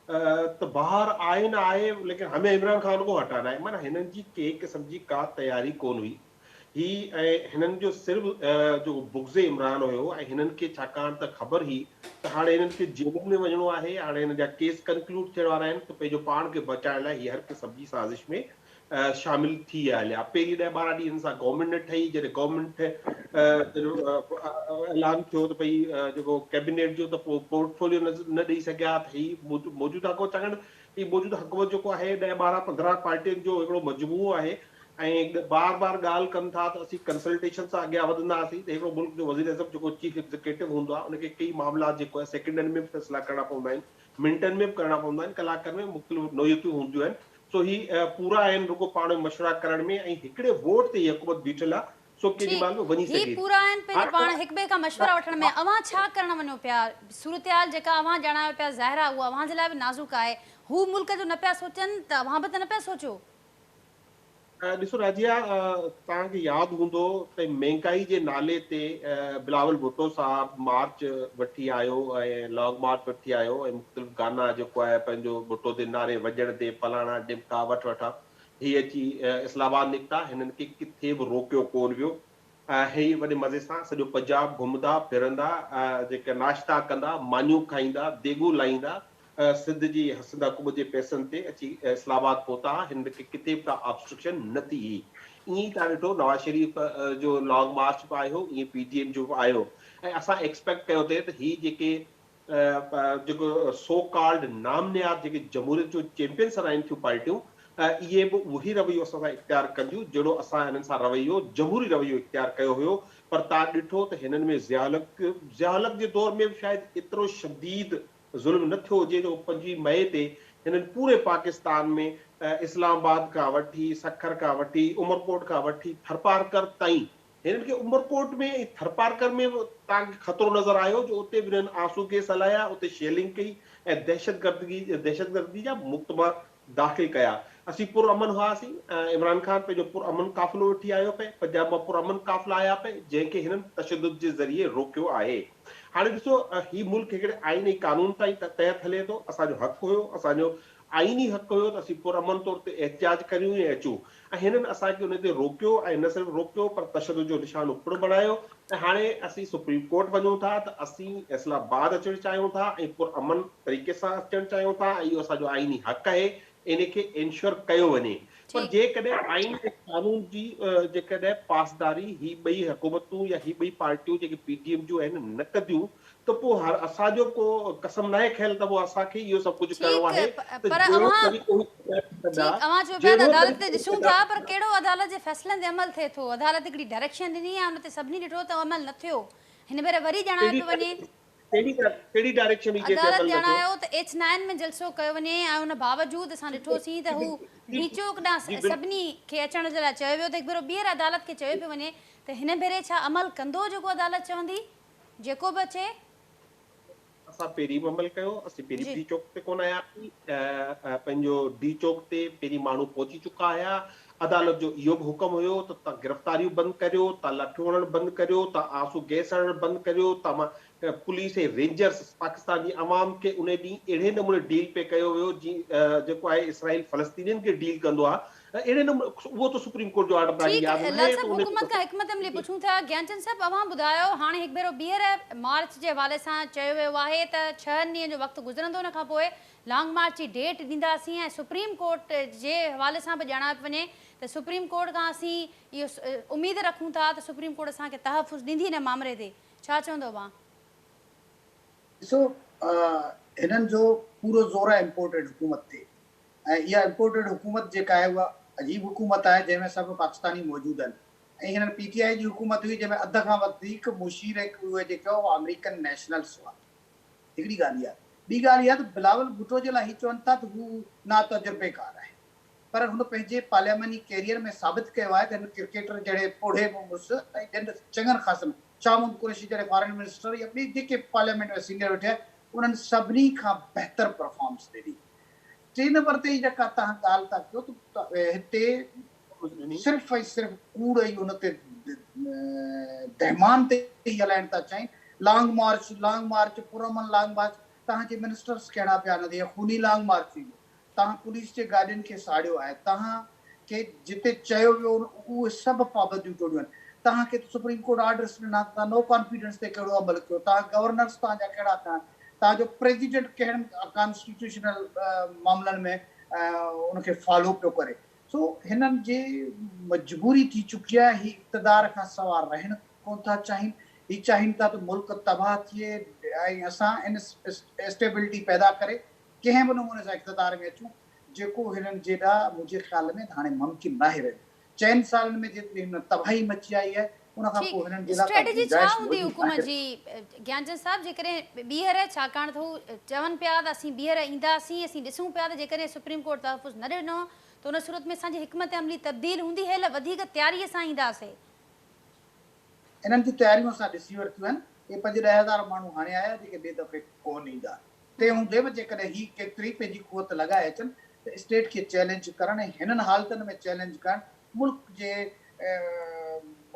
ته بهار آئي نه آئي ليڪن همين عمران خان ڪو هٽانا هي معنيٰ هنن جي ڪنهن قسم جي ڪا تياري ڪونه هئي هي ۽ هنن جو صرف جو بغض عمران هيو ۽ هنن کي ڇاڪاڻ ته خبر هئي ته هاڻي هنن کي جيلن ۾ وڃڻو آهي هاڻي هنن جا ڪيس ڪنڪلوڊ ٿيڻ وارا آهن ته پنهنجو پاڻ کي بچائڻ لاء هي هر قسم جي سازش ۾ شامل ٿي ويا هليا. پهرين ڏهه 12 ڏينهن سان گورنمينٽ نه ٺهي، جڏهن گورنمينٽ اعلان ٿيو ته ڀئي جيڪو ڪيبينيٽ جو ته پوء پورٽفوليو نه ڏئي سگهيا ته هي موجوده حڪومت ڇاڪاڻ هي موجوده حڪومت جيڪو آهي 10 12 15 پارٽين جو هڪڙو مجموعو آهي ۽ بار بار ڳالهه ڪن ٿا ته اسين ڪنسلٽيشن سان اڳيان وڌنداسين ته هڪڙو ملڪ جو وزيراعظم جيڪو چيف ايگزيڪيٽو هوندو آهي ان کي ڪيئي معاملا جيڪو آهي سيڪنڊن ۾ به فيصلا ڪرڻا پوندا آهن منٽن ۾ به ڪرڻا پوندا آهن ڪلاڪن ۾ مختلف نوعيتون هونديون آهن سو هي پورا آهن رڳو پاڻ ۾ مشورا ڪرڻ ۾ ۽ هڪڙي ووٽ تي هي حڪومت بيٺل آ سو ڪيڏي ٺيڪ مهل به وڃي هي سگهي ٿي. پورا آهن پنهنجي هاڻ پاڻ هڪ ٻئي کان مشورا وٺڻ ۾ اوهان ڇا ڪرڻ وڃو پيا صورتحال جيڪا اوهان ڄاڻايو پيا ظاهر آهي اها اوهان جي لاء به نازڪ آهي هو ملڪ جو نه پيا سوچن ته اوهان به ته نه پيا سوچو. ڏسو راضيه توهان کي ياد هوندو ته مهنگائي جي نالي تي بلاول ڀٽو صاحب مارچ وٺي آيو ۽ لانگ مارچ وٺي آيو ۽ مختلف گانا جيڪو آهي پنهنجو ڀٽو تي نعري وڄڻ تي فلاڻا ڊمڪا وٺ وٺا هي اچي اسلام آباد نڪتا هنن کي ڪٿي به روڪيو ڪون ويو هي وڏي مزي سان سڄو پنجاب گهمندا ڦرندا، جيڪا ناشتا ڪندا، مانيون کائيندا، ديڳون لاهيندا، سنڌ جي سنڌ حڪومت جي پئسن تي اچي اسلام آباد پهتا. هنن کي ڪٿي به ڪا آبسٽرڪشن نه ٿي هئي. ائين ئي توهان ڏٺو نواز شريف جو لانگ مارچ به آيو، ائين پي ڊي ايم جو به آيو ۽ اسان ايڪسپيڪٽ ڪيو ٿي ته هي جيڪي جيڪو سو ڪالڊ نام نهاد جيڪي جمهوريت جو چيمپيئن سڏائين ٿيون پارٽيون اهي به اهوئي رويو اسان سان اختيار ڪنديون جهڙو اسان انهن سان رويو جمهوري رويو اختيار ڪيو هيو پر تان ڏٺو ته هنن ۾ ضياء الحق ضياء الحق جي دور ۾ به شايد ايترو شديد ظلم نه ٿيو هجي جو 25 مئي تي هنن پوري پاڪستان ۾ اسلام آباد کان وٺي سکر کان وٺي عمرڪوٽ کان وٺي ٿرپارڪر تائين هنن کي عمرڪوٽ ۾ ۽ ٿرپارڪر ۾ به توهان کي خطرو نظر آيو جو اتي به هنن آنسو گيس هلايا، اتي شيلنگ ڪئي ۽ دهشتگردي جا مقدما داخل ڪيا. اسين پر امن هئاسين، عمران خان پنهنجو پر امن قافلو وٺي آيو پئي، پنجاب مان پر امن قافلا آيا پئي، جنهن کي هنن تشدد جي ذريعي روڪيو آهي. هاڻي ڏسو هي ملڪ هڪڙي آئين ۽ قانون تائين تحت هلي ٿو، اسان جو حق هيو، اسان جو آئيني حق هيو ته اسين پر امن طور تي احتجاج ڪريون ۽ اچون. ۽ هنن اسان کي ان تي روڪيو ۽ نه صرف روڪيو پر تشدد جو نشانو پڻ بڻايو ۽ هاڻي اسين سپريم ڪورٽ وڃون ٿا ته اسين فيصل آباد اچڻ چاهيون ٿا ۽ پر امن طريقي سان اچڻ چاهيون ٿا ۽ اهو اسان جو آئيني حق آهي ان کي انشور ڪيو وڃي پر جيڪڏهن آئين ۽ قانون جي جيڪڏهن پاسداري هي ٻئي حڪومتون يا هي ٻئي پارٽيون جيڪي پي ڊي ايم جون آهن نه ڪنديون ته پوء هر اسان جو ڪو قسم ناهي کنيل ته پوء اسان کي اهو سڀ ڪجهه ڪرڻو آهي ته پر جهڙو اوهان طريقو هو اختيار ڪندا ٺيڪ اوهان چئو پيا ته جهڙو عدالت تي طريقو ڏسون ٿا پر ڪهڙو عدالت جي فيصلن تي عمل ٿئي ٿو عدالت هڪڙي ڊائريڪشن ڏني آهي ان تي سڀني ڏٺو ته عمل نه ٿيو هن ڀيري وري ڄاڻايو پيو وڃي. ڪهڙي ڪهڙي ڊائريڪشن هئي جنهن تي عدالت عمل نه ٿيو؟ ڄاڻايو ته ايڇ نائن ۾ جلسو ڪيو وڃي ۽ ان باوجود اسان ڏٺوسين ته هو ڊي چوڪ ڏانهن سڀني کي اچڻ جي لاء چيو ويو ته هڪ ڀيرو ٻيهر عدالت کي چيو پيو وڃي ته هن ڀيري ڇا عمل ڪندو جيڪو عدالت چوندي؟ جيڪو به اچي. اسان پهرين به عمل ڪيو، اسين پهرين به ڊي چوڪ تي ڪونه آياسين، پنهنجو ڊي چوڪ تي پهرين ماڻهو پهچي چڪا هيا، عدالت جو اهو به حڪم هيو ته تان گرفتاريون بند ڪريو، تان لٺيون هڻڻ بند ڪريو، تان آنسو گئس هڻڻ بند ڪريو، تان پوليس ۽ رينجرس پاڪستان جي عوام کي انهي ڏينهن اهڙي نموني ڊيل پئي ڪيو ويو جيئن جيڪو آهي اسرائيل فلسطينين کي ڊيل ڪندو آهي اهڙي نموني اهو ته سپريم ڪورٽ جو آرڊر توهان کي ٺيڪ ياد لال ناهي صاحب ته ان حڪومت کان حڪمت عملي پڇون ٿا گيانچند صاحب اوهان ٻڌايو هاڻي هڪ ڀيرو ٻيهر مارچ جي حوالي سان چيو ويو آهي ته ڇهن ڏينهن جو وقت گذرندو ان کان پوء لانگ مارچ جي ڊيٽ ڏينداسين ۽ سپريم ڪورٽ جي حوالي سان به ڄاڻايو پيو وڃي ته سپريم ڪورٽ کان اسين اهو اميد رکون ٿا ته سپريم ڪورٽ اسان کي تحفظ ڏيندي ان مامري تي ڇا چوندو اوهان؟ ڏسو هنن جو پورو زور آهي امپورٽيڊ حڪومت تي ۽ اها امپورٽيڊ حڪومت جيڪا آهي اها عجيب حڪومت آهي جنهن ۾ سڀ پاڪستاني موجود آهن ۽ هنن پي ٽي آء جي حڪومت هئي جنهن ۾ اڌ کان وڌيڪ مشير ۽ اهي جيڪي هئا اهي آمريڪن نيشنلز هئا هڪڙي ڳالهه اها ٻي ڳالهه اها ته بلاول ڀٽو جي لاء هي چون ٿا ته هو ناتجربيڪار آهي پر هن پنهنجي پارلياماني ڪيريئر ۾ ثابت ڪيو آهي ته هن ڪرڪيٽر جهڙي پوڙهي مڙس ۽ ٻين چڱن خاصن شاهه محمود قريشي جهڙي فارن منسٽر يا ٻي جيڪي پارليامينٽ ۾ سينيئر ويٺي آهن انهن سڀني کان بهتر پرفارمنس ڏني ٽئين نمبر تي جيڪا توهان ڳالهه ٿا ڪيو ته هتي صرف ۽ صرف ڪوڙ ئي ان تي دهمان تي ئي هلائڻ ٿا چاهين لانگ مارچ لانگ مارچ پرامن لانگ مارچ توهان جي منسٽرس ڪهڙا بيان ڏئي خوني لانگ مارچ ٿيندو توهان پوليس جي گاڏين کي ساڙيو آهي توهان کي جتي چيو ويو اهي سڀ پابنديون ٽوڙيون آهن توهان کي ته سپريم ڪورٽ آرڊرس ڏنا ته توهان نو ڪانفيڊنس تي ڪهڙو عمل ڪيو توهان گورنرس توهان جا ڪهڙا ٿيا توهان جو پريزيڊنٽ ڪهڙن ڪانسٽيٽيوشنل معاملن ۾ ان کي فالو پيو ڪري سو هنن جي مجبوري ٿي چڪي آهي هي اقتدار کان سوا رهڻ ڪون ٿا چاهين هي چاهين ٿا ته ملڪ تباهه ٿئي ۽ اسان ان اسٽيبلٽي پيدا ڪري ڪنهن به نموني سان اقتدار ۾ اچون جيڪو هنن جي لاء منهنجي خيال ۾ هاڻي ممڪن ناهي رهيو چئن سالن ۾ جيتري هن تباهي مچائي آهي ان کان ٺيڪ پوء هنن جي لاء ڪا اسٽريٽجي ڇا گنجائش هوندي موجود حڪومت ناهي جي گيانچند صاحب جيڪڏهن ٻيهر ڇاڪاڻ ته هو چون پيا ته اسين ٻيهر اينداسين اسين ڏسون پيا ته جيڪڏهن سپريم ڪورٽ تحفظ نه ڏنو ته ان صورت ۾ اسان جي حڪمت عملي تبديل هوندي هيل وڌيڪ تياري سان اينداسي. انهن جون تياريون اسان ڏسي ورتيون آهن اهي پنج ڏهه هزار ماڻهو هاڻي آيا جيڪي ٻئي دفعي ڪونه ايندا تنهن هوندي به جيڪڏهن هي ڪيتري پنهنجي قوت لڳائي اچن ته اسٽيٽ کي چئلينج ڪرڻ ۽ هنن حالتن ۾ چئلينج ڪرڻ ملڪ جي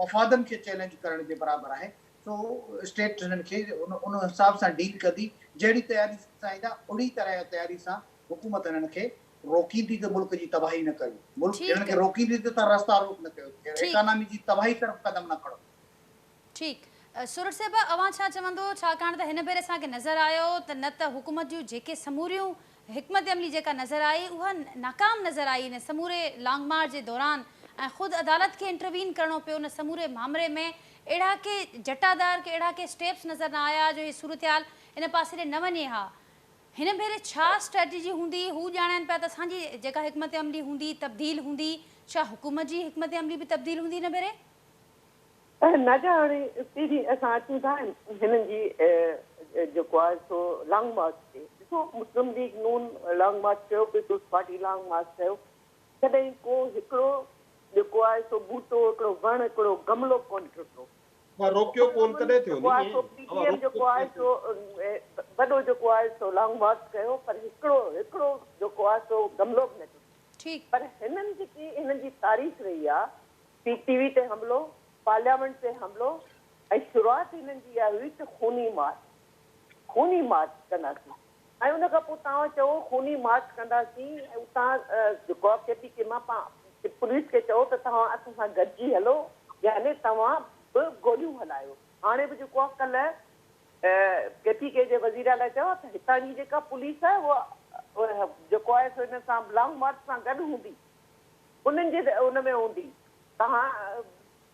مفادن کي چئلينج ڪرڻ جي برابر آهي. سو اسٽيٽ هنن کي ان حساب سان ڊيل ڪندي، جهڙي تياري سان ايندا اهڙي طرح تياري سان حڪومت هنن کي روڪيندي ته ملڪ جي تباهي نه ڪريو، ملڪ هنن کي روڪيندي ته توهان رستا روڪ نه ڪيو، ايڪانامي جي تباهي طرف قدم نه کڻو. ٺيڪ سورٺ صاحب اوهان ڇا چوندو ڇاڪاڻ ته هن ڀيري اسان کي نظر آيو ته نه ته حڪومت جون جيڪي سموريون حڪمت عملي جيڪا نظر آئي اها ناڪام نظر آئي ان سموري لانگ مارچ جي دوران ۽ خود عدالت کي انٽروين ڪرڻو پيو ان سموري مامري ۾ اهڙا ڪي جٽادار ڪي اهڙا ڪي اسٽيپس نظر نه آيا جو هي صورتحال ان پاسي ڏي نه وڃي ها هن ڀيري ڇا اسٽريٽجي هوندي هو ڄاڻائن پيا ته اسان جي جيڪا حڪمت عملي هوندي تبديل هوندي ڇا حڪومت جي حڪمت عملي به تبديل هوندي هن ڀيري؟ ناجا هاڻي پهرين اسان اچون ٿا هنن جي جيڪو آهي سو لانگ مارچ تي ڏسو مسلم ليگ نون لانگ مارچ ڪيو پيپلز پارٽي لانگ مارچ ڪيو ڪڏهن ڪو هڪڙو جيڪو آهي سو ٻوٽو هڪڙو وڻ هڪڙو گملو ڪونه ٽٽو. اوهان روڪيو ڪونه ڪڏهن ٿيو جيڪو آهي سو پي ٽي ايم جيڪو آهي سو وڏو جيڪو آهي سو لانگ مارچ ڪيو پر هڪڙو هڪڙو جيڪو آهي سو گملو به نه ٽٽو. پر هنن جيڪي هنن جي تاريخ رهي آهي پي ٽي وي تي حملو، پارليامينٽ تي حملو ۽ شروعات هنن جي اها هئي ته خوني مارچ خوني مارچ ڪنداسين ۽ ان کان پوء توهان چئو خوني مارچ ڪنداسين ۽ اتان جيڪو آهي ڪي پي ڪي مان پوليس کي چئو ته توهان اسان سان گڏجي هلو يعني توهان به گوليون هلايو هاڻي به جيڪو آهي ڪلهه ڪي پي ڪي جي وزير اعليٰ چيو آهي ته هتان جي جيڪا پوليس آهي اها جيڪو آهي سو هن سان لانگ مارچ سان گڏ هوندي انهن جي ان ۾ هوندي توهان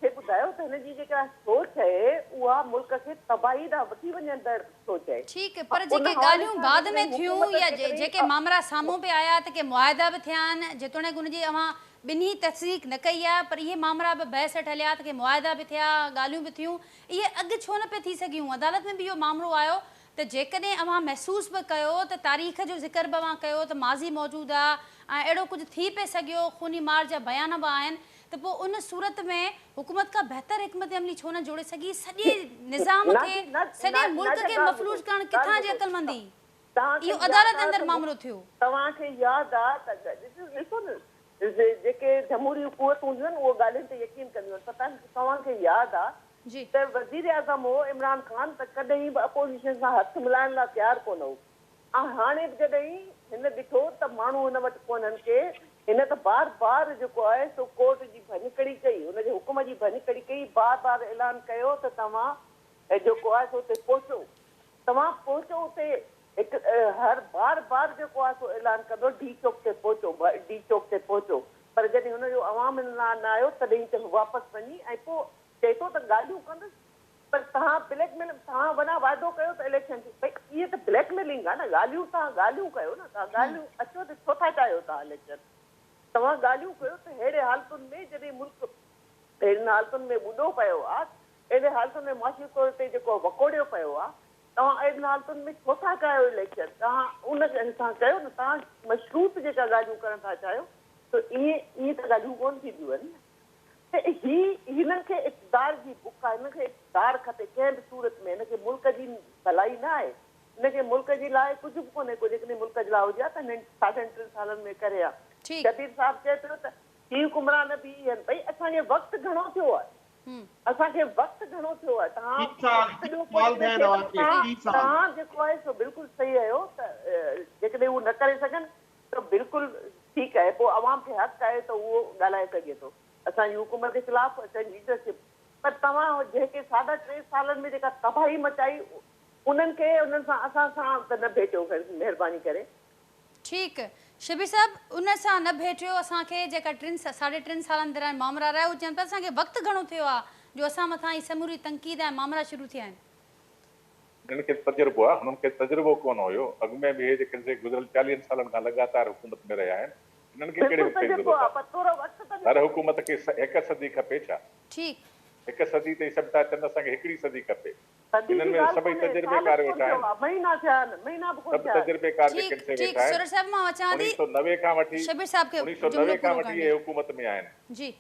کي ٻڌايو ته هن جي جيڪا سوچ اهي اها ملڪ کي تباهي ڏانهن وٺي وڃندڙ سوچ اهي. ٺيڪ پر جيڪي ڳالهيون بعد ۾ ٿيون يا جيڪي مامرا سامهون به آيا ته ڪي معاهدا به ٿيا آهن جيتوڻيڪ ان جي اوهان ٻنهي تصديق نه ڪئي آهي پر اهي مامرا به بحث هيٺ هليا ته ڪي معاهدا به ٿيا ڳالهيون به ٿيون اهي اڳ ڇو نه پئي ٿي سگهيون عدالت ۾ به اهو مامرو آيو ته جيڪڏهن اوهان محسوس به ڪيو ته تاريخ جو ذڪر به اوهان ڪيو ته ماضي موجود آ ۽ اهڙو ڪجهه ٿي پئي سگهيو، خوني مار جا بيان به آهن ته پوء ان صورت ۾ حڪومت ڪا بهتر حڪمت عملي ڇو نه جوڙي سگهي؟ سڄي نظام کي، سڄي ملڪ کي مفلوج ڪرڻ ڪٿان جي عقلمندي؟ اهو عدالت اندر مامرو ٿيو. توهان کي ياد آ ته ڏسو نه جيڪي جمهوري قوتون هونديون آهن اهي ڳالهين تي يقين ڪنديون آهن پر توهان کي ياد آ ته وزيراعظم هو عمران خان ته ڪڏهن به اپوزيشن سان هٿ ملائڻ لاء تيار ڪونه هو ۽ هاڻي به جڏهن هن ڏٺو ته ماڻهو هن وٽ ڪونهن ڪي هن ته بار بار جيڪو آهي سو ڪورٽ جي ڀڃڪڙي ڪئي ان جي حڪم جي ڀڃڪڙي ڪئي بار بار اعلان ڪيو ته توهان جيڪو آهي سو اتي پهچو توهان پهچو اتي هڪ هر بار بار جيڪو آهي سو اعلان ڪندو ڊي چوڪ تي پهچو ڊي چوڪ تي پهچو پر جڏهن هن جو عوام هن لاء نه آيو تڏهن ته واپس وڃي ۽ پوء چئي ٿو ته ڳالهيون ڪندس پر توهان بليڪ ميل توهان وڏا وعدو ڪيو ته اليڪشن ٿي ڀئي اهي ته بليڪ ميلنگ آهي نه ڳالهيون توهان ڳالهيون ڪيو نه توهان ڳالهيون اچو ته ڇو ٿا چاهيو توهان اليڪشن توهان ڳالهيون ڪيو ته ههڙي حالتن ۾ جڏهن ملڪ اهڙين حالتن ۾ ٻڏو پيو آهي اهڙي حالتن ۾ معاشي طور تي جيڪو وڪوڙيو پيو آهي توهان اهڙين حالتن ۾ ڇو ٿا چاهيو اليڪشن؟ توهان ان سان ڪيو نه، توهان مشروط جيڪا ڳالهيون ڪرڻ ٿا چاهيو ته ائين ائين ته ڳالهيون ڪونه ٿينديون آهن نه. ته هي هنن کي اقتدار جي بک آهي، هنن کي اقتدار کپي ڪنهن به صورت ۾، هن کي ملڪ جي ڀلائي نه آهي، هن کي ملڪ جي لاء ڪجهه به ڪونهي ڪو، جيڪڏهن ملڪ جي لاء هجي ها ته هنن ساڍن ٽن سالن ۾ ڪري ها. شبير صاحب چئي پيو ته هي حڪمران به اهي آهن، ڀئي اسان کي وقت گهڻو ٿيو آهي. اسان کي وقت گهڻو ٿيو آهي توهان وقت ڏيو پوء جيڪڏهن ٿئي ته توهان جيڪو آهي سو بلڪل صحيح آهيو ته جيڪڏهن هو نه ڪري سگهن ته بلڪل ٺيڪ آهي پوء عوام کي حق آهي ته اهو ڳالهائي سگهي ٿو اسان جي حڪومت جي خلاف اسان جي ليڊرشپ پر توهان جيڪي ساڍا ٽي سالن ۾ جيڪا تباهي مچائي انهن کي انهن سان اسان سان ته نه ڀيٽيو مهرباني ڪري. ٺيڪ شبير صاحب ان سان نه ڀيٽيو اسان کي جيڪا ٽن ساڍي ٽن سالن دوران مامرا رهيا هو چون پيا اسان کي وقت گهڻو ٿيو آ جو اسان مٿان هي سموري تنقيد ۽ مامرا شروع ٿيا آهن. هنن کي تجربو آ هنن کي تجربو ڪونه هيو اڳ ۾ به هي جيڪي سي گذريل چاليهن سالن کان لڳاتار حڪومت ۾ رهيا آهن هنن کي ڪهڙي بلڪل وقت جي تجربو ضرورت آ آ پر ٿورو وقت ته هر ڏيو. حڪومت کي هڪ صدي کپي ڇا ٺيڪ. هڪ صدي تي سڀ ٿا چون اسان کي هڪڙي صدي کپي صدي هنن جي ۾ ڳالهه سڀئي ڪونهي، سال به تجربيڪار ڪونه ويٺا ٿيو آهن. آ، مهينا ٿيا آهن، مهينا به ڪونه سڀ ٿيا آهن. تجربيڪار ٺيڪ جيڪي سي ٺيڪ ويٺا آهن. سورٺ صاحب مان اچان ٿي 1990 کان وٺي شبير صاحب کي 1990 جملو کان پورو وٺي ڪرڻ اهي ڏيو حڪومت ۾ آهن. جي.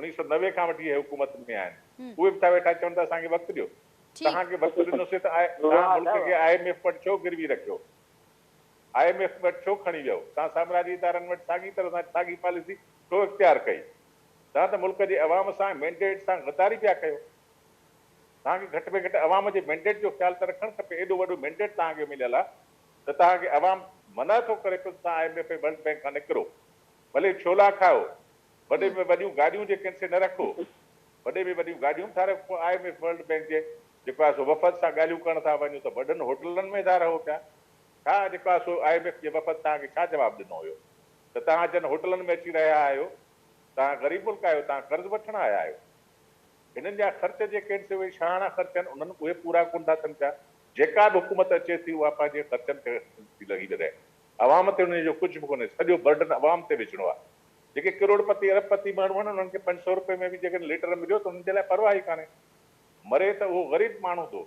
1990 کان وٺي اهي حڪومت ۾ آهن. اهي به ٿا ويٺا چون ته اسان کي وقت ڏيو. ٺيڪ. توهان کي وقت ڏنوسين ته آء توهان ملڪ کي I M F وٽ ڇو گروي رکيو؟ I M F وٽ ڇو کڻي ويو؟ توهان سامراجي ادارن وٽ ساڳي طرح سان ساڳي پاليسي ڇو اختيار ڪئي؟ توهان ته ملڪ جي عوام سان ۽ مينڊيٽ سان غداري پيا ڪيو. توهان کي گهٽ ۾ گهٽ عوام جي مينڊيٽ جو خيال ته رکڻ کپي. ايڏو وڏو مينڊيٽ توهان کي مليل آهي ته توهان کي عوام منع ٿو ڪري پيو ته توهان I M F ۽ world bank کان نڪرو. ڀلي ڇولا کائو، وڏي ۾ وڏيون گاڏيون جيڪي آهن سي نه رکو. وڏي ۾ وڏيون گاڏيون به ٿا رکو. I M F world bank جي جيڪو آهي سو وفد سان ڳالهيون ڪرڻ ٿا وڃو ته وڏن هوٽلن ۾ ٿا رهو پيا. ڇا جيڪو آهي سو I M F جي وفد توهان کي ڇا جواب ڏنو هيو ته توهان جن هوٽلن ۾ اچي رهيا آهيو توهان غريب ملڪ آهيو توهان قرض وٺڻ آيا آهيو. هنن جا خرچ جيڪي آهن سي اهي شاهاڻا خرچ آهن انهن اهي پورا ڪونه ٿا ٿين پيا. جيڪا به حڪومت اچي ٿي اها پنهنجي خرچن تي ٿي لڳي وڃي. عوام تي انهن جو ڪجهه به ڪونهي سڄو برڊن عوام تي وجهڻو آهي. جيڪي ڪروڙ پتي ارب پتي ماڻهو آهن انهن کي 500 روپئي ۾ به جيڪڏهن ليٽر مليو ته انهن جي لاء پرواهه ئي ڪانهي. مري ته اهو غريب ماڻهو ٿو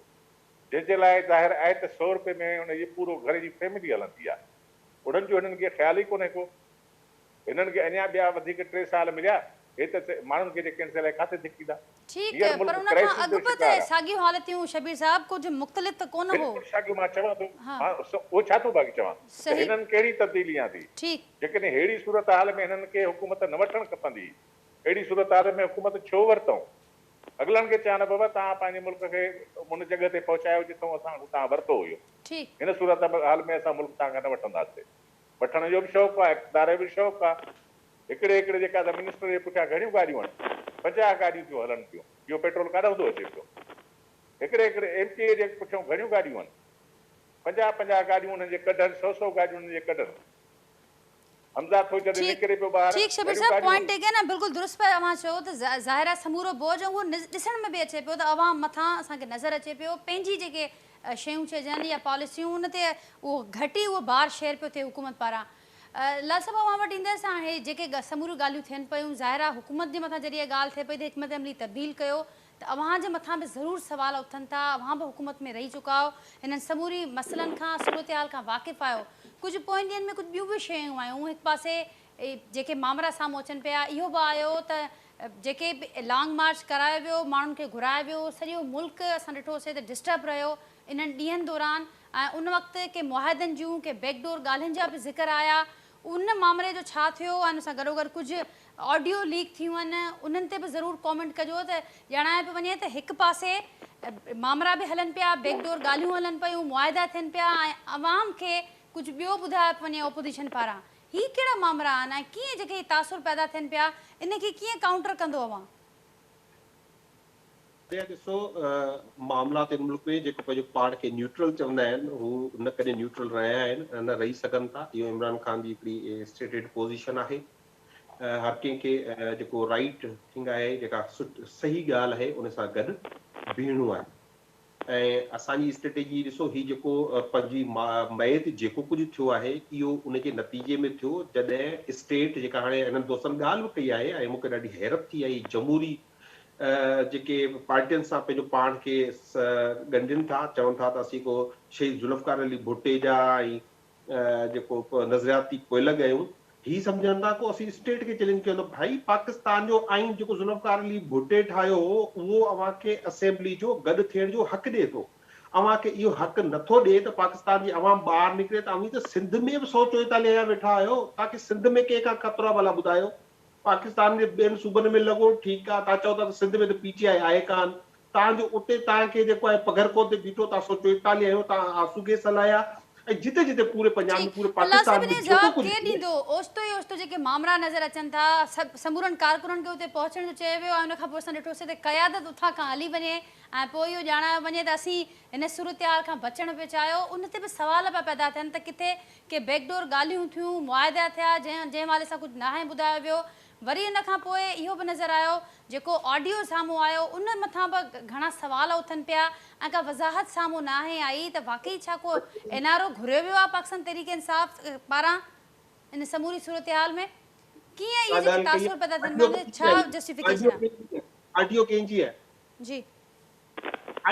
جنهن جي لاء ظاهر آهي ته سئو روپئي ۾ ان جي پورو گهر جي فيملي هلندي آهي. انهن جو هنن کي خيال ئي ڪونهي ڪو. هنن کي اڃا ٻيا وڌيڪ 3 سال مليا، هي ته ماڻهن کي جيڪي آهن سي الائي ڪاٿي ڌڪيندا. ٺيڪ هينئر پر ملڪ ان کان ڪرائسس اڳ جو به شڪار ته آهي. ساڳيون حالتيون شبير صاحب ڪجهه مختلف ته ڪونه هو. بلڪل ساڳيون مان چوان ٿو ها. مان اهو ڇا ٿو باقي چوان ته صحيح. هنن ڪهڙي تبديلي آندي. ٺيڪ. جيڪڏهن ههڙي صورتحال ۾ هنن کي حڪومت نه وٺڻ کپندي هئي. اهڙي صورتحال ۾ حڪومت ڇو ورتئون؟ اڳلن کي چيان نه بابا توهان پنهنجي ملڪ کي ان جڳهه تي پهچايو جتان اسان توهان ورتو هيو. ٺيڪ. هن صورتحال ۾ اسان ملڪ توهان کان نه وٺنداسين. وٺڻ جو به شوق آ، اقتدار جو به شوق آ. هڪڙي هڪڙي جيڪا ته منسٽر جي پٺيان گهڻيون گاڏيون آهن، 50 گاڏيون ٿيون هلن پيون، اهو پيٽرول ڪاڏانهن ٿو اچي پيو؟ هڪڙي هڪڙي ايم پي اي جي پٺيان گهڻيون گاڏيون آهن، 50 50 گاڏيون انهن جي ڪڍن، سئو سئو گاڏيون انهن جي ڪڍن. حمزه ٿو جڏهن ٺيڪ نڪري پيو ٻاهر، ٺيڪ شبير گهڻيون صاحب گاڏيون پوائنٽ آهن. ٽيڪن ۽ بلڪل درست پيا اوهان چئو ته ظاهر آهي سمورو بوجهه اهو ڏسڻ ۾ به اچي پيو ته عوام مٿان اسان کي نظر اچي پيو پنهنجي جيڪي شيون چئجن يا پاليسيون ان تي اهو گهٽ ئي اهو بار شيئر پيو ٿئي حڪومت پاران. لال صاحب اوهان وٽ ايندس هاڻ هي جيڪي سموريون ڳالهيون ٿين پيون ظاهر آهي حڪومت جي مٿان جڏهن اها ڳالهه ٿئي پئي ته حڪمت عملي تبديل ڪيو ته اوهان جي مٿان به ضرور سوال اٿن ٿا اوهان به حڪومت ۾ رهي چڪا آهيو هنن سموري مسئلن کان صورتحال کان واقف آهيو ڪجهه پوئين ڏينهن ۾ ڪجهه ٻيون به شيون آيون هڪ پاسي جيڪي مامرا سامهون اچن پيا اهو به آيو ته جيڪي به لانگ مارچ ڪرايو ويو ماڻهن کي گهرايو ويو سڄو ملڪ اسان ڏٺوسي ته ڊسٽرب رهيو انهن ڏينهن دوران ۽ ان وقت ڪي معاهدن جون ڪي بيڪ ڊور ڳالهين جا به ذڪر آيا ان مامري جو ڇا ٿيو ۽ ان سان گڏوگڏ ڪجهه آڊيو ليڪ ٿيون آهن انهن تي به ضرور ڪامينٽ ڪجو ته ڄاڻايو پيو وڃي ته هڪ پاسي مامرا به هلن پيا بيڪ ڊور ڳالهيون هلن پيون معاهدا ٿين پيا ۽ عوام کي ڪجهه ٻيو ٻڌايو پيو وڃي اپوزيشن پاران هي ڪهڙا مامرا آهن ۽ ڪيئن جيڪي هي تاثر پيدا ٿين پيا ان کي ڪيئن ڪائونٽر ڪندو اوهان؟ جي ڏسو معاملات هن ملڪ ۾ جيڪو پنهنجو پاڻ کي نيوٽرل چوندا آهن هو نه ڪڏهن نيوٽرل رهيا آهن ۽ نه رهي سگهن ٿا اهو عمران خان جي هڪڙي اسٽيٽيڊ پوزيشن آهي هر ڪنهن کي جيڪو رائيٽ ٿنگ آهي جيڪا صحيح ڳالهه آهي ان سان گڏ بيهڻو آهي ۽ اسان جي اسٽريٽجي ڏسو هي جيڪو 25 مئي تي جيڪو ڪجهه ٿيو آهي اهو ان جي نتيجي ۾ ٿيو جڏهن اسٽيٽ جيڪا هاڻي هنن دوستن ڳالهه به ڪئي آهي ۽ مون کي ڏاڍي حيرت ٿي آهي جمهوري جيڪي پارٽين سان پنهنجو پاڻ کي ڳنڍين ٿا چون ٿا ته اسين ڪو شهيد ذوالفقار علي ڀٽي جا ۽ جيڪو نظرياتي پوئلڳ آهيون، هي سمجهن ٿا ڪو اسين اسٽيٽ کي چئلينج ڪيون ته ڀائي پاڪستان جو آئين جيڪو ذوالفقار علي ڀٽي ٺاهيو هو اهو اوهان کي اسيمبلي جو گڏ ٿيڻ جو حق ڏئي ٿو، اوهان کي اهو حق نه ٿو ڏئي ته پاڪستان جي عوام ٻاهر نڪري ته اوهين ته سنڌ ۾ به 144 جا ويٺا آهيو، توهان کي سنڌ ۾ ڪنهن کان خطرو آهي ڀلا ٻڌايو؟ پاڪستان جي ٻين صوبن ۾ لڳو ٺيڪ آ تان چئو ٿا ته سنڌ ۾ ته پي ٽي آء آهي ڪان تان جو اتي تان کي جيڪو آهي پگهر ڪون تي بيٺو تان 144 آهيو تان آنسو گيس هلايا ۽ جتي جتي پوري پنجاب ۾ ٺيڪ پوري پر لال پاڪستان صاحب ۾ ان جو جيڪو جواب ڪجهه ڪير ٿئي. ڏيندو اوچتو ئي اوچتو جيڪي مامرا نظر اچن ٿا سڀ سمورن ڪارڪنن کي اتي پهچڻ جو چيو ويو ۽ ان کان پوء اسان ڏٺوسي ته قيادت اتان کان هلي وڃي ۽ پوء اهو ڄاڻايو وڃي ته اسين هن صورتحال کان بچڻ پيو چاهيو ان تي به سوال پيا پيدا ٿين ته ڪٿي ڪي بيڪ ڊور ڳالهيون ٿيون، معاهدا ٿيا، جنهن جنهن حوالي سان ڪجهه ناهي ٻڌايو ويو، وري ان کان پوء اهو به نظر آيو جيڪو آڊيو سامهون آيو ان مٿان به گهڻا سوال اٿن پيا ۽ ڪا وضاحت سامهون ناهي آئي ته واقعي ڇا ڪو اين آر او گهريو ويو آهي پاڪستان تحريڪ انصاف پاران ان سموري صورتحال ۾ ڪيئن اهي ڪا جيڪي ڳالهه ڪئي تاثر پيدا ٿين آڊيو پيا ان ڪنهن تي جي ڇا آئي جسٽيفڪيشن آڊيو آهي؟ ڪنهن جي آهي آڊيو ڪنهن جي آهي؟ جي.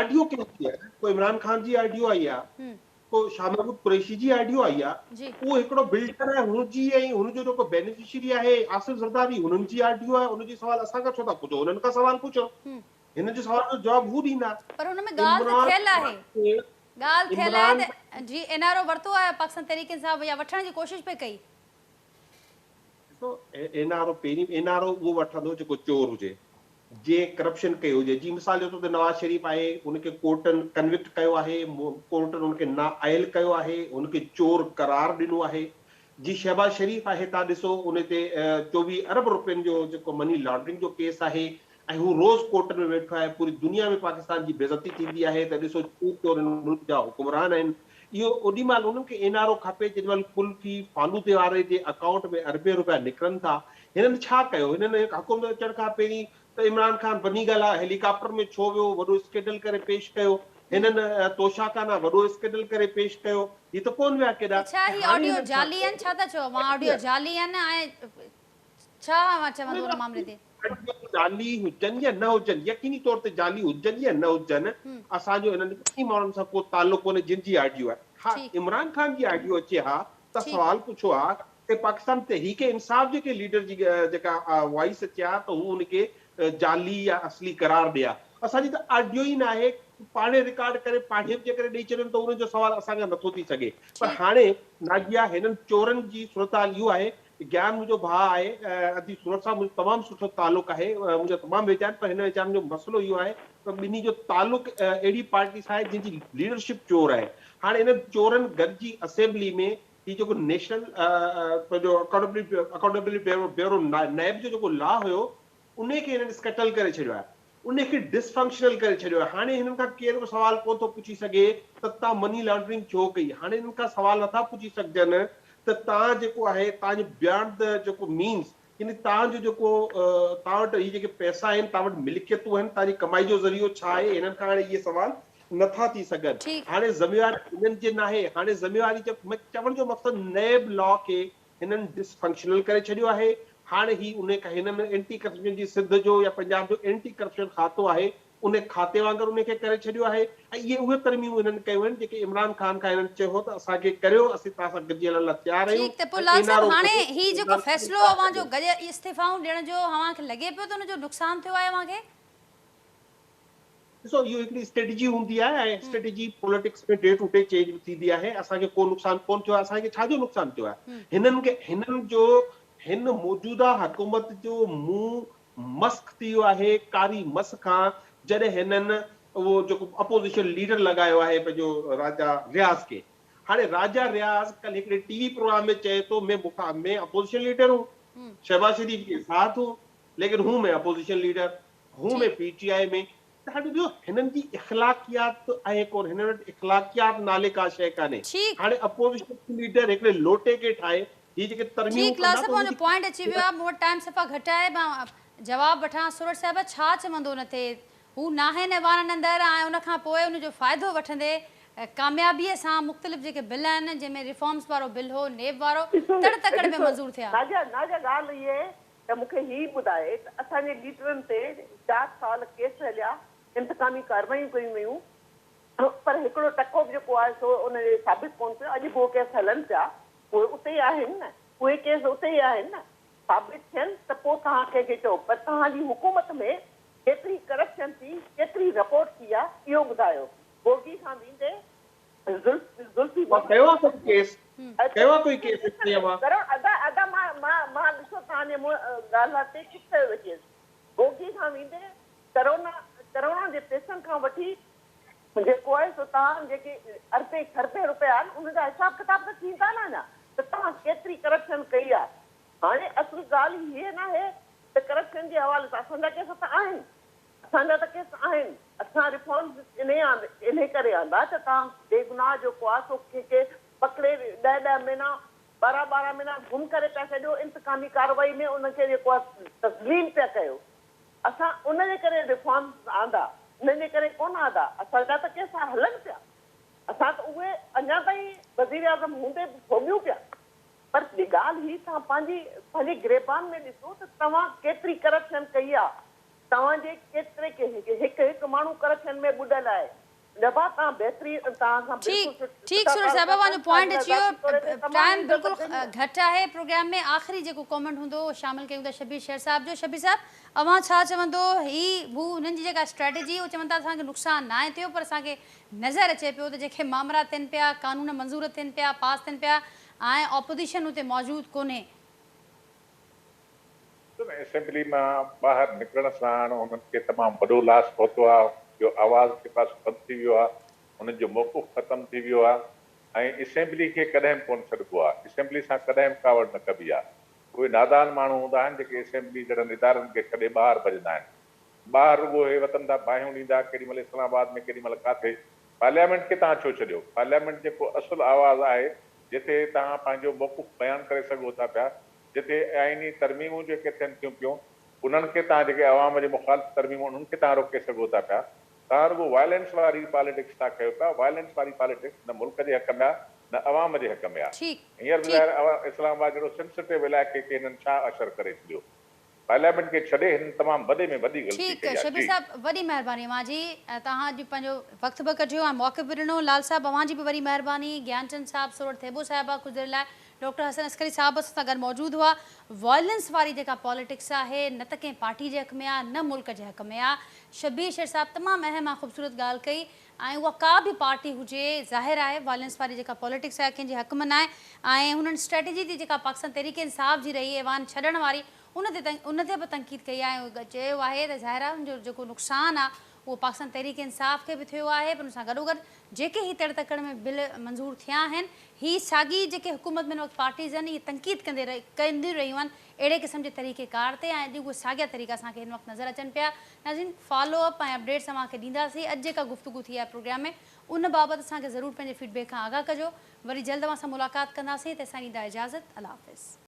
آڊيو ڪنهن جي آهي ڪو عمران خان جي آڊيو آئي آهي ڪو شاهه محمود قريشي جي آڊيو آئي آ اهو هڪڙو بلڊر آهي هن جي ۽ هن جو جيڪو بينيفشري آهي آصف زرداري هنن جي آڊيو آهي ان جي سوال اسان کان ڇو ٿا پڇو هنن کان سوال پڇو هن جو سوال جو جواب هو ڏيندا. پر ان ۾ ڳالهه ته ٿيل آهي ڳالهه ٿيل آهي ته جي اين آر او ورتو آهي پاڪستان تحريڪ انصاف يا وٺڻ جي ڪوشش پئي ڪئي. ڏسو اين آر او پهرين اين آر او اهو وٺندو جيڪو چور هجي، جنهن ڪرپشن ڪئي هجي، جي مثال جو طور تي نواز شريف آهي ان کي ڪورٽن ڪنوڪٽ ڪيو آهي، ڪورٽن ان کي نااهل ڪيو آهي، ان کي چور قرار ڏنو آهي، جي شهباز شريف آهي تان ڏسو ان تي 24 ارب روپين جو جيڪو مني لانڊرنگ جو ڪيس آهي ۽ هو روز ڪورٽن ۾ ويٺو آهي، پوري دنيا ۾ پاڪستان جي بيعزتي ٿيندي آهي ته ڏسو چور چور هن ملڪ جا حڪمران آهن، اهو اوڏي مهل انهن کي اين آر او کپي جيڏي مهل قلفي فالودي واري جي اڪائونٽ ۾ اربين روپيا نڪرن ٿا. هنن ڇا ڪيو؟ هنن حڪومت اچڻ کان پهرين ته عمران خان بني گالا هيلي ڪاپٽر ۾ ڇو ويو؟ وڏو اسڪينڊل ڪري پيش ڪيو. هنن توشاخانا وڏو اسڪينڊل ڪري پيش ڪيو. هي ته ڪونه ويا ته ڇا ڪيڏانهن ۽ هي هاڻي آڊيو هنن ڇا جعلي ڪيو؟ آهن؟ ڇا ٿا چئو اوهان آڊيو جعلي آهن ۽ ڇا اوهان چوندو ان معاملي تي؟ جعلي هجن يا نه هجن، يقيني طور تي جعلي هجن يا نه هجن، اسان جو انهن ٻنهي ماڻهن سان ڪو تعلق ڪونهي جن جي آڊيو آهي. ها عمران خان جي آڊيو اچي ها ته سوال پڇو ها ته پاڪستان تحريڪ انصاف جي ڪنهن ليڊر جي جيڪا وائس اچي ها ته هو ان کي جعلي يا اصلي قرار ڏي ها. اسان جي ته آڊيو ئي ناهي، پاڻهي رڪارڊ ڪري پاڻهي به جيڪڏهن ڏئي ڇڏين ته ان جو سوال اسان کان نٿو ٿي سگهي. پر هاڻي ناجيه هنن چورن جي صورتحال اهو آهي گيان منهنجو ڀاء آهي، ادي سورٺ سان منهنجو تمام سٺو تعلق آهي، منهنجا تمام ويجها آهن پر هن ويچارن جو مسئلو اهو آهي ته ٻنهي جو تعلق اهڙي پارٽي سان آهي جنهن جي ليڊرشپ چور آهي. هاڻي انهن چورن گڏجي اسيمبلي ۾ هي جيڪو نيشنل پنهنجو اڪائونٽيبلٽي بيورو نيب جو جيڪو لا هيو انهي کي هنن اسڪٽل ڪري ڇڏيو آهي. انهي کي ڊس فنڪشنل ڪري ڇڏيو آهي. هاڻي هنن کان ڪير به سوال ڪونه ٿو پڇي سگهي ته تان مني لانڊرنگ ڇو ڪئي؟ هاڻي هنن کان سوال نٿا پڇي سگهجن ته تان جيڪو آهي تان جو بيانڊ the جيڪو مينز يعني تان جو جيڪو تان وٽ هي جيڪي پئسا آهن تان وٽ ملڪيتون آهن تان جي ڪمائي جو ذريعو ڇا آهي؟ هنن کان هاڻي اهي سوال نٿا ٿي سگهن. هاڻي ذميواري هنن جي ناهي. هاڻي ذميواري چوڻ جو مقصد نيب لا کي هنن ڊس فنڪشنل ڪري ڇڏيو آهي، هاڻي هي انهي کان هنن اينٽي ڪرپشن جي سنڌ جو يا پنجاب جو اينٽي ڪرپشن کاتو آهي انهي کاتي وانگر انهي کي ڪري ڇڏيو آهي ۽ اهي اهي ترميمون هنن ڪيون آهن جيڪي عمران خان کان هنن چيو هو ته اسان کي ڪريو اسين توهان سان گڏجي هلڻ لاء تيار آهيون ٺيڪ ته پوء ۽ لال اين آر صاحب او هاڻي ڪري هي جيڪو عمران خان فيصلو انڪار اوهان جو ڪيو. گڏيل استعيفائون ڏيڻ جو اوهان کي لڳي پيو ته ان جو نقصان ٿيو آهي اوهان کي؟ ڏسو اهو هڪڙي اسٽريٽجي هوندي آهي ۽ strategy politics ۾ day to day change به ٿيندي آهي اسان کي ڪو نقصان ڪونه ٿيو آهي اسان کي ڇا جو نقصان ٿيو آهي هنن کي هنن جو هن موجوده حڪومت جو منهن مسخ ٿي ويو آهي ڪاري مس کان جڏهن هنن اهو جيڪو اپوزيشن ليڊر لڳايو آهي پنهنجو راجا رياض کي هاڻي راجا رياض ڪلهه هڪڙي ٽي وي پروگرام ۾ چئي ٿو مين مخا مين اپوزيشن ليڊر هون شهباز شريف ڪي ساٿ هون ليڪن هون مين اپوزيشن ليڊر هون ۾ پي ٽي آء ۾ ته هاڻي ڏسو هنن جي اخلاقيات ته آهي ڪونه هنن وٽ اخلاقيات نالي ڪا شيء ڪانهي هاڻي اپوزيشن ليڊر هڪڙي لوٽي کي ٺاهي هي جيڪي ترميمون ٺيڪ لال ڪندا صاحب ته اوهان ان جو پوائنٽ اچي ويو آهي مون وٽ ٽائيم صفا گهٽ آهي مان جواب وٺان سورٺ صاحب ڇا چوندو ان تي هو ناهن ايوانن اندر ۽ ان کان پوء ان جو فائدو وٺندي ڪاميابيء سان مختلف جيڪي بل آهن جنهن ۾ ريفارمز وارو بل هو نيب وارو ڏسو تڙ تڪڙ ۾ ڏسو منظور ٿيا. نازيا نازيا ڳالهه هيء ته مون کي هي ٻڌائي ته اسان جي ليڊرن تي چار سال ڪيس هليا، انتقامي ڪارروايون ڪيون ويون پر هڪڙو ٽڪو به جيڪو آهي سو ان جي ثابت ڪونه ٿيو، اڄ به اهي ڪيس هلن پيا، اهي اتي ئي آهن نه، اهي ڪيس اتي ئي آهن نه، ثابت ٿين ته پوء توهان ڪنهن کي چئو پر توهان جي حڪومت ۾ ڪيتري ڪرپشن ٿي، ڪيتري رپورٽ ٿي آهي اهو ٻڌايو، گوگي کان ويندي زلفي مان ڪيو آ ڪوئي ڪيس ڪيو آ ڪوئي ڪيس اتي اوهان. ڪرو ادا ادا مان مان مان ڏسو توهان جي منهن ڳالهه تي چپ ڪيو ويٺي هيس گوگي کان ويندي ڪرونا ڪرونا جي پيسن کان وٺي جيڪو آهي سو توهان جيڪي اربين کربين روپيا آهن ان جا حساب ڪتاب ته ٿيندا نه اڃا ته توهان ڪيتري ڪرپشن ڪئي آهي هاڻي اصل ڳالهه هيء ناهي ته ڪرپشن جي حوالي سان اسان جا ڪيس ته آهن اسان جا ته ڪيس آهن، اسان ريفارمز انهي ڪري آندا ته توهان بيگناهه جيڪو آهي سو ڪنهن کي پڪڙي ڏهه ڏهه مهينا ٻارهن ٻارهن مهينا گم ڪري پيا ڇڏيو، انتقامي ڪارروائي ۾ انهن کي جيڪو آهي تذليل پيا ڪيو، اسان ان جي ڪري ريفارمز آندا، انهن جي ڪري ڪونه آندا، اسان جا ته ڪيس هلن پيا، اسان ته اهي اڃا تائين وزيراعظم هوندي به ڀوڳيون پيا، پر ڳالهه هي توهان پنهنجي پنهنجي گريبان ۾ ڏسو ته توهان ڪيتري ڪرپشن ڪئي آهي، توهان جي ڪيتري هڪ هڪ ماڻهو ڪرپشن ۾ ٻڏل آهي نبا توهان بهترين توهان سان ٺيڪ بلڪل ٺيڪ سٺا سورٺ صاحب تعلقات اوهان جو آهن پوائنٽ توهان اچي جي لاء ذاتي طور ويو تي تمام ٽائيم عزت بلڪل ڪندي آهيان. گهٽ آهي پروگرام ۾ آخري جيڪو ڪامينٽ هوندو اهو شامل ڪيون ٿا شبير شير صاحب جو شبير صاحب اوهان ڇا چوندو هي هو هنن جي جيڪا اسٽريٽجي هو چون ٿا اسان کي نقصان ناهي ٿيو پر اسان کي نظر اچي پيو ته جيڪي مامرا ٿين پيا قانون منظور ٿين پيا پاس ٿين پيا ۽ اپوزيشن اتي موجود ڪونهي. ڏسو نه اسيمبلي مان ٻاهر نڪرڻ ساڻ انهن کي تمام وڏو لاس پهتو آهي، جو آواز جيڪو آهي سو بند ٿي ويو آهي، انهن جو موقف ختم ٿي ويو آهي ۽ اسيمبلي کي ڪڏهن به ڪونه ڇڏبو آهي، اسيمبلي سان ڪڏهن به ڪاوڙ نه ڪبي آهي. اهي نادان ماڻهو هوندا آهن جيڪي اسيمبلي جهڙن ادارن کي ڇڏي ٻاهر ڀڄندا آهن. ٻاهر رڳو اهي وتن ٿا باهيون ڏيندا، ڪيڏي مهل اسلام آباد ۾ ڪيڏي مهل ڪاٿي. پارليامينٽ کي توهان ڇو ڇڏيو؟ پارليامينٽ جيڪو اصل آواز آهي، جتي توهان پنهنجو موقف بيان ڪري سگهو ٿا پيا، جتي آئيني ترميمون جيڪي ٿين ٿيون پيون انهن کي توهان جيڪي عوام جي مخالف ترميمون انهن کي توهان روڪي سگهو ٿا پيا. توهان رڳو وائلينس واري پاليٽڪس ٿا ڪيو پيا، وائلينس واري پاليٽڪس نه ملڪ جي حق ۾ آ نه عوام جي حق ۾ آ. هينئر ٻڌايو اسلام آباد جهڙو سينسيٽو علائقي کي هنن ڇا اشر ڪري ڇڏيو. پارليامينٽ کي ڇڏي هنن تمام وڏي ۾ وڏي غلطي ٺيڪ ڪئي آ. شبير جي. صاحب وڏي مهرباني اوهان جي توهان اڄ پنهنجو وقت به ڪڍيو ۽ موقف به ڏنو لال صاحب اوهان جي به وڏي مهرباني گيانچند صاحب سورٺ ٿيٻو صاحبه ڪجهه دير لاء ڊاڪٽر حسن عسڪري صاحب اسان سان گڏ موجود هئا وائلنس واري جيڪا پاليٽڪس آهي نه ته ڪنهن پارٽي جي حق ۾ آ نه ملڪ جي حق ۾ آ شبير شير صاحب تمام اهم ۽ خوبصورت ڳالهه ڪئي ۽ اها ڪا به پارٽي هجي ظاهر آهي وائلنس واري جيڪا پاليٽڪس آهي ڪنهن جي حق ۾ ناهي ۽ هنن اسٽريٽجي تي جيڪا پاڪستان تحريڪ انصاف جي رهي ايوان ڇڏڻ واري ان تي ان تي به تنقيد ڪئي آهي ۽ چيو آهي ته ظاهر آهي ان جو جيڪو نقصان آهي اهو پاڪستان تحريڪ انصاف کي به ٿيو آهي پر ان سان گڏوگڏ جيڪي هي تڙ تڪڙ ۾ بل منظور ٿيا آهن هي ساڳي جيڪي حڪومت ۾ هن وقت پارٽيز آهن اهي تنقيد ڪندي ڪنديون رهيون آهن اهڙي قسم جي طريقي ڪار تي ۽ اڄ اهي ساڳيا طريقا اسان کي هن وقت نظر اچن پيا. ناظرين فالو اپ ۽ اپڊيٽس اوهان کي ڏينداسين. اڄ جيڪا گفتگو ٿي آهي پروگرام ۾ ان بابت اسان کي ضرور پنهنجي فيڊ بيڪ کان آگاهه ڪجو. وري جلد اوهان سان ملاقات ڪنداسين تيسين ڏيندا اجازت الله حافظ.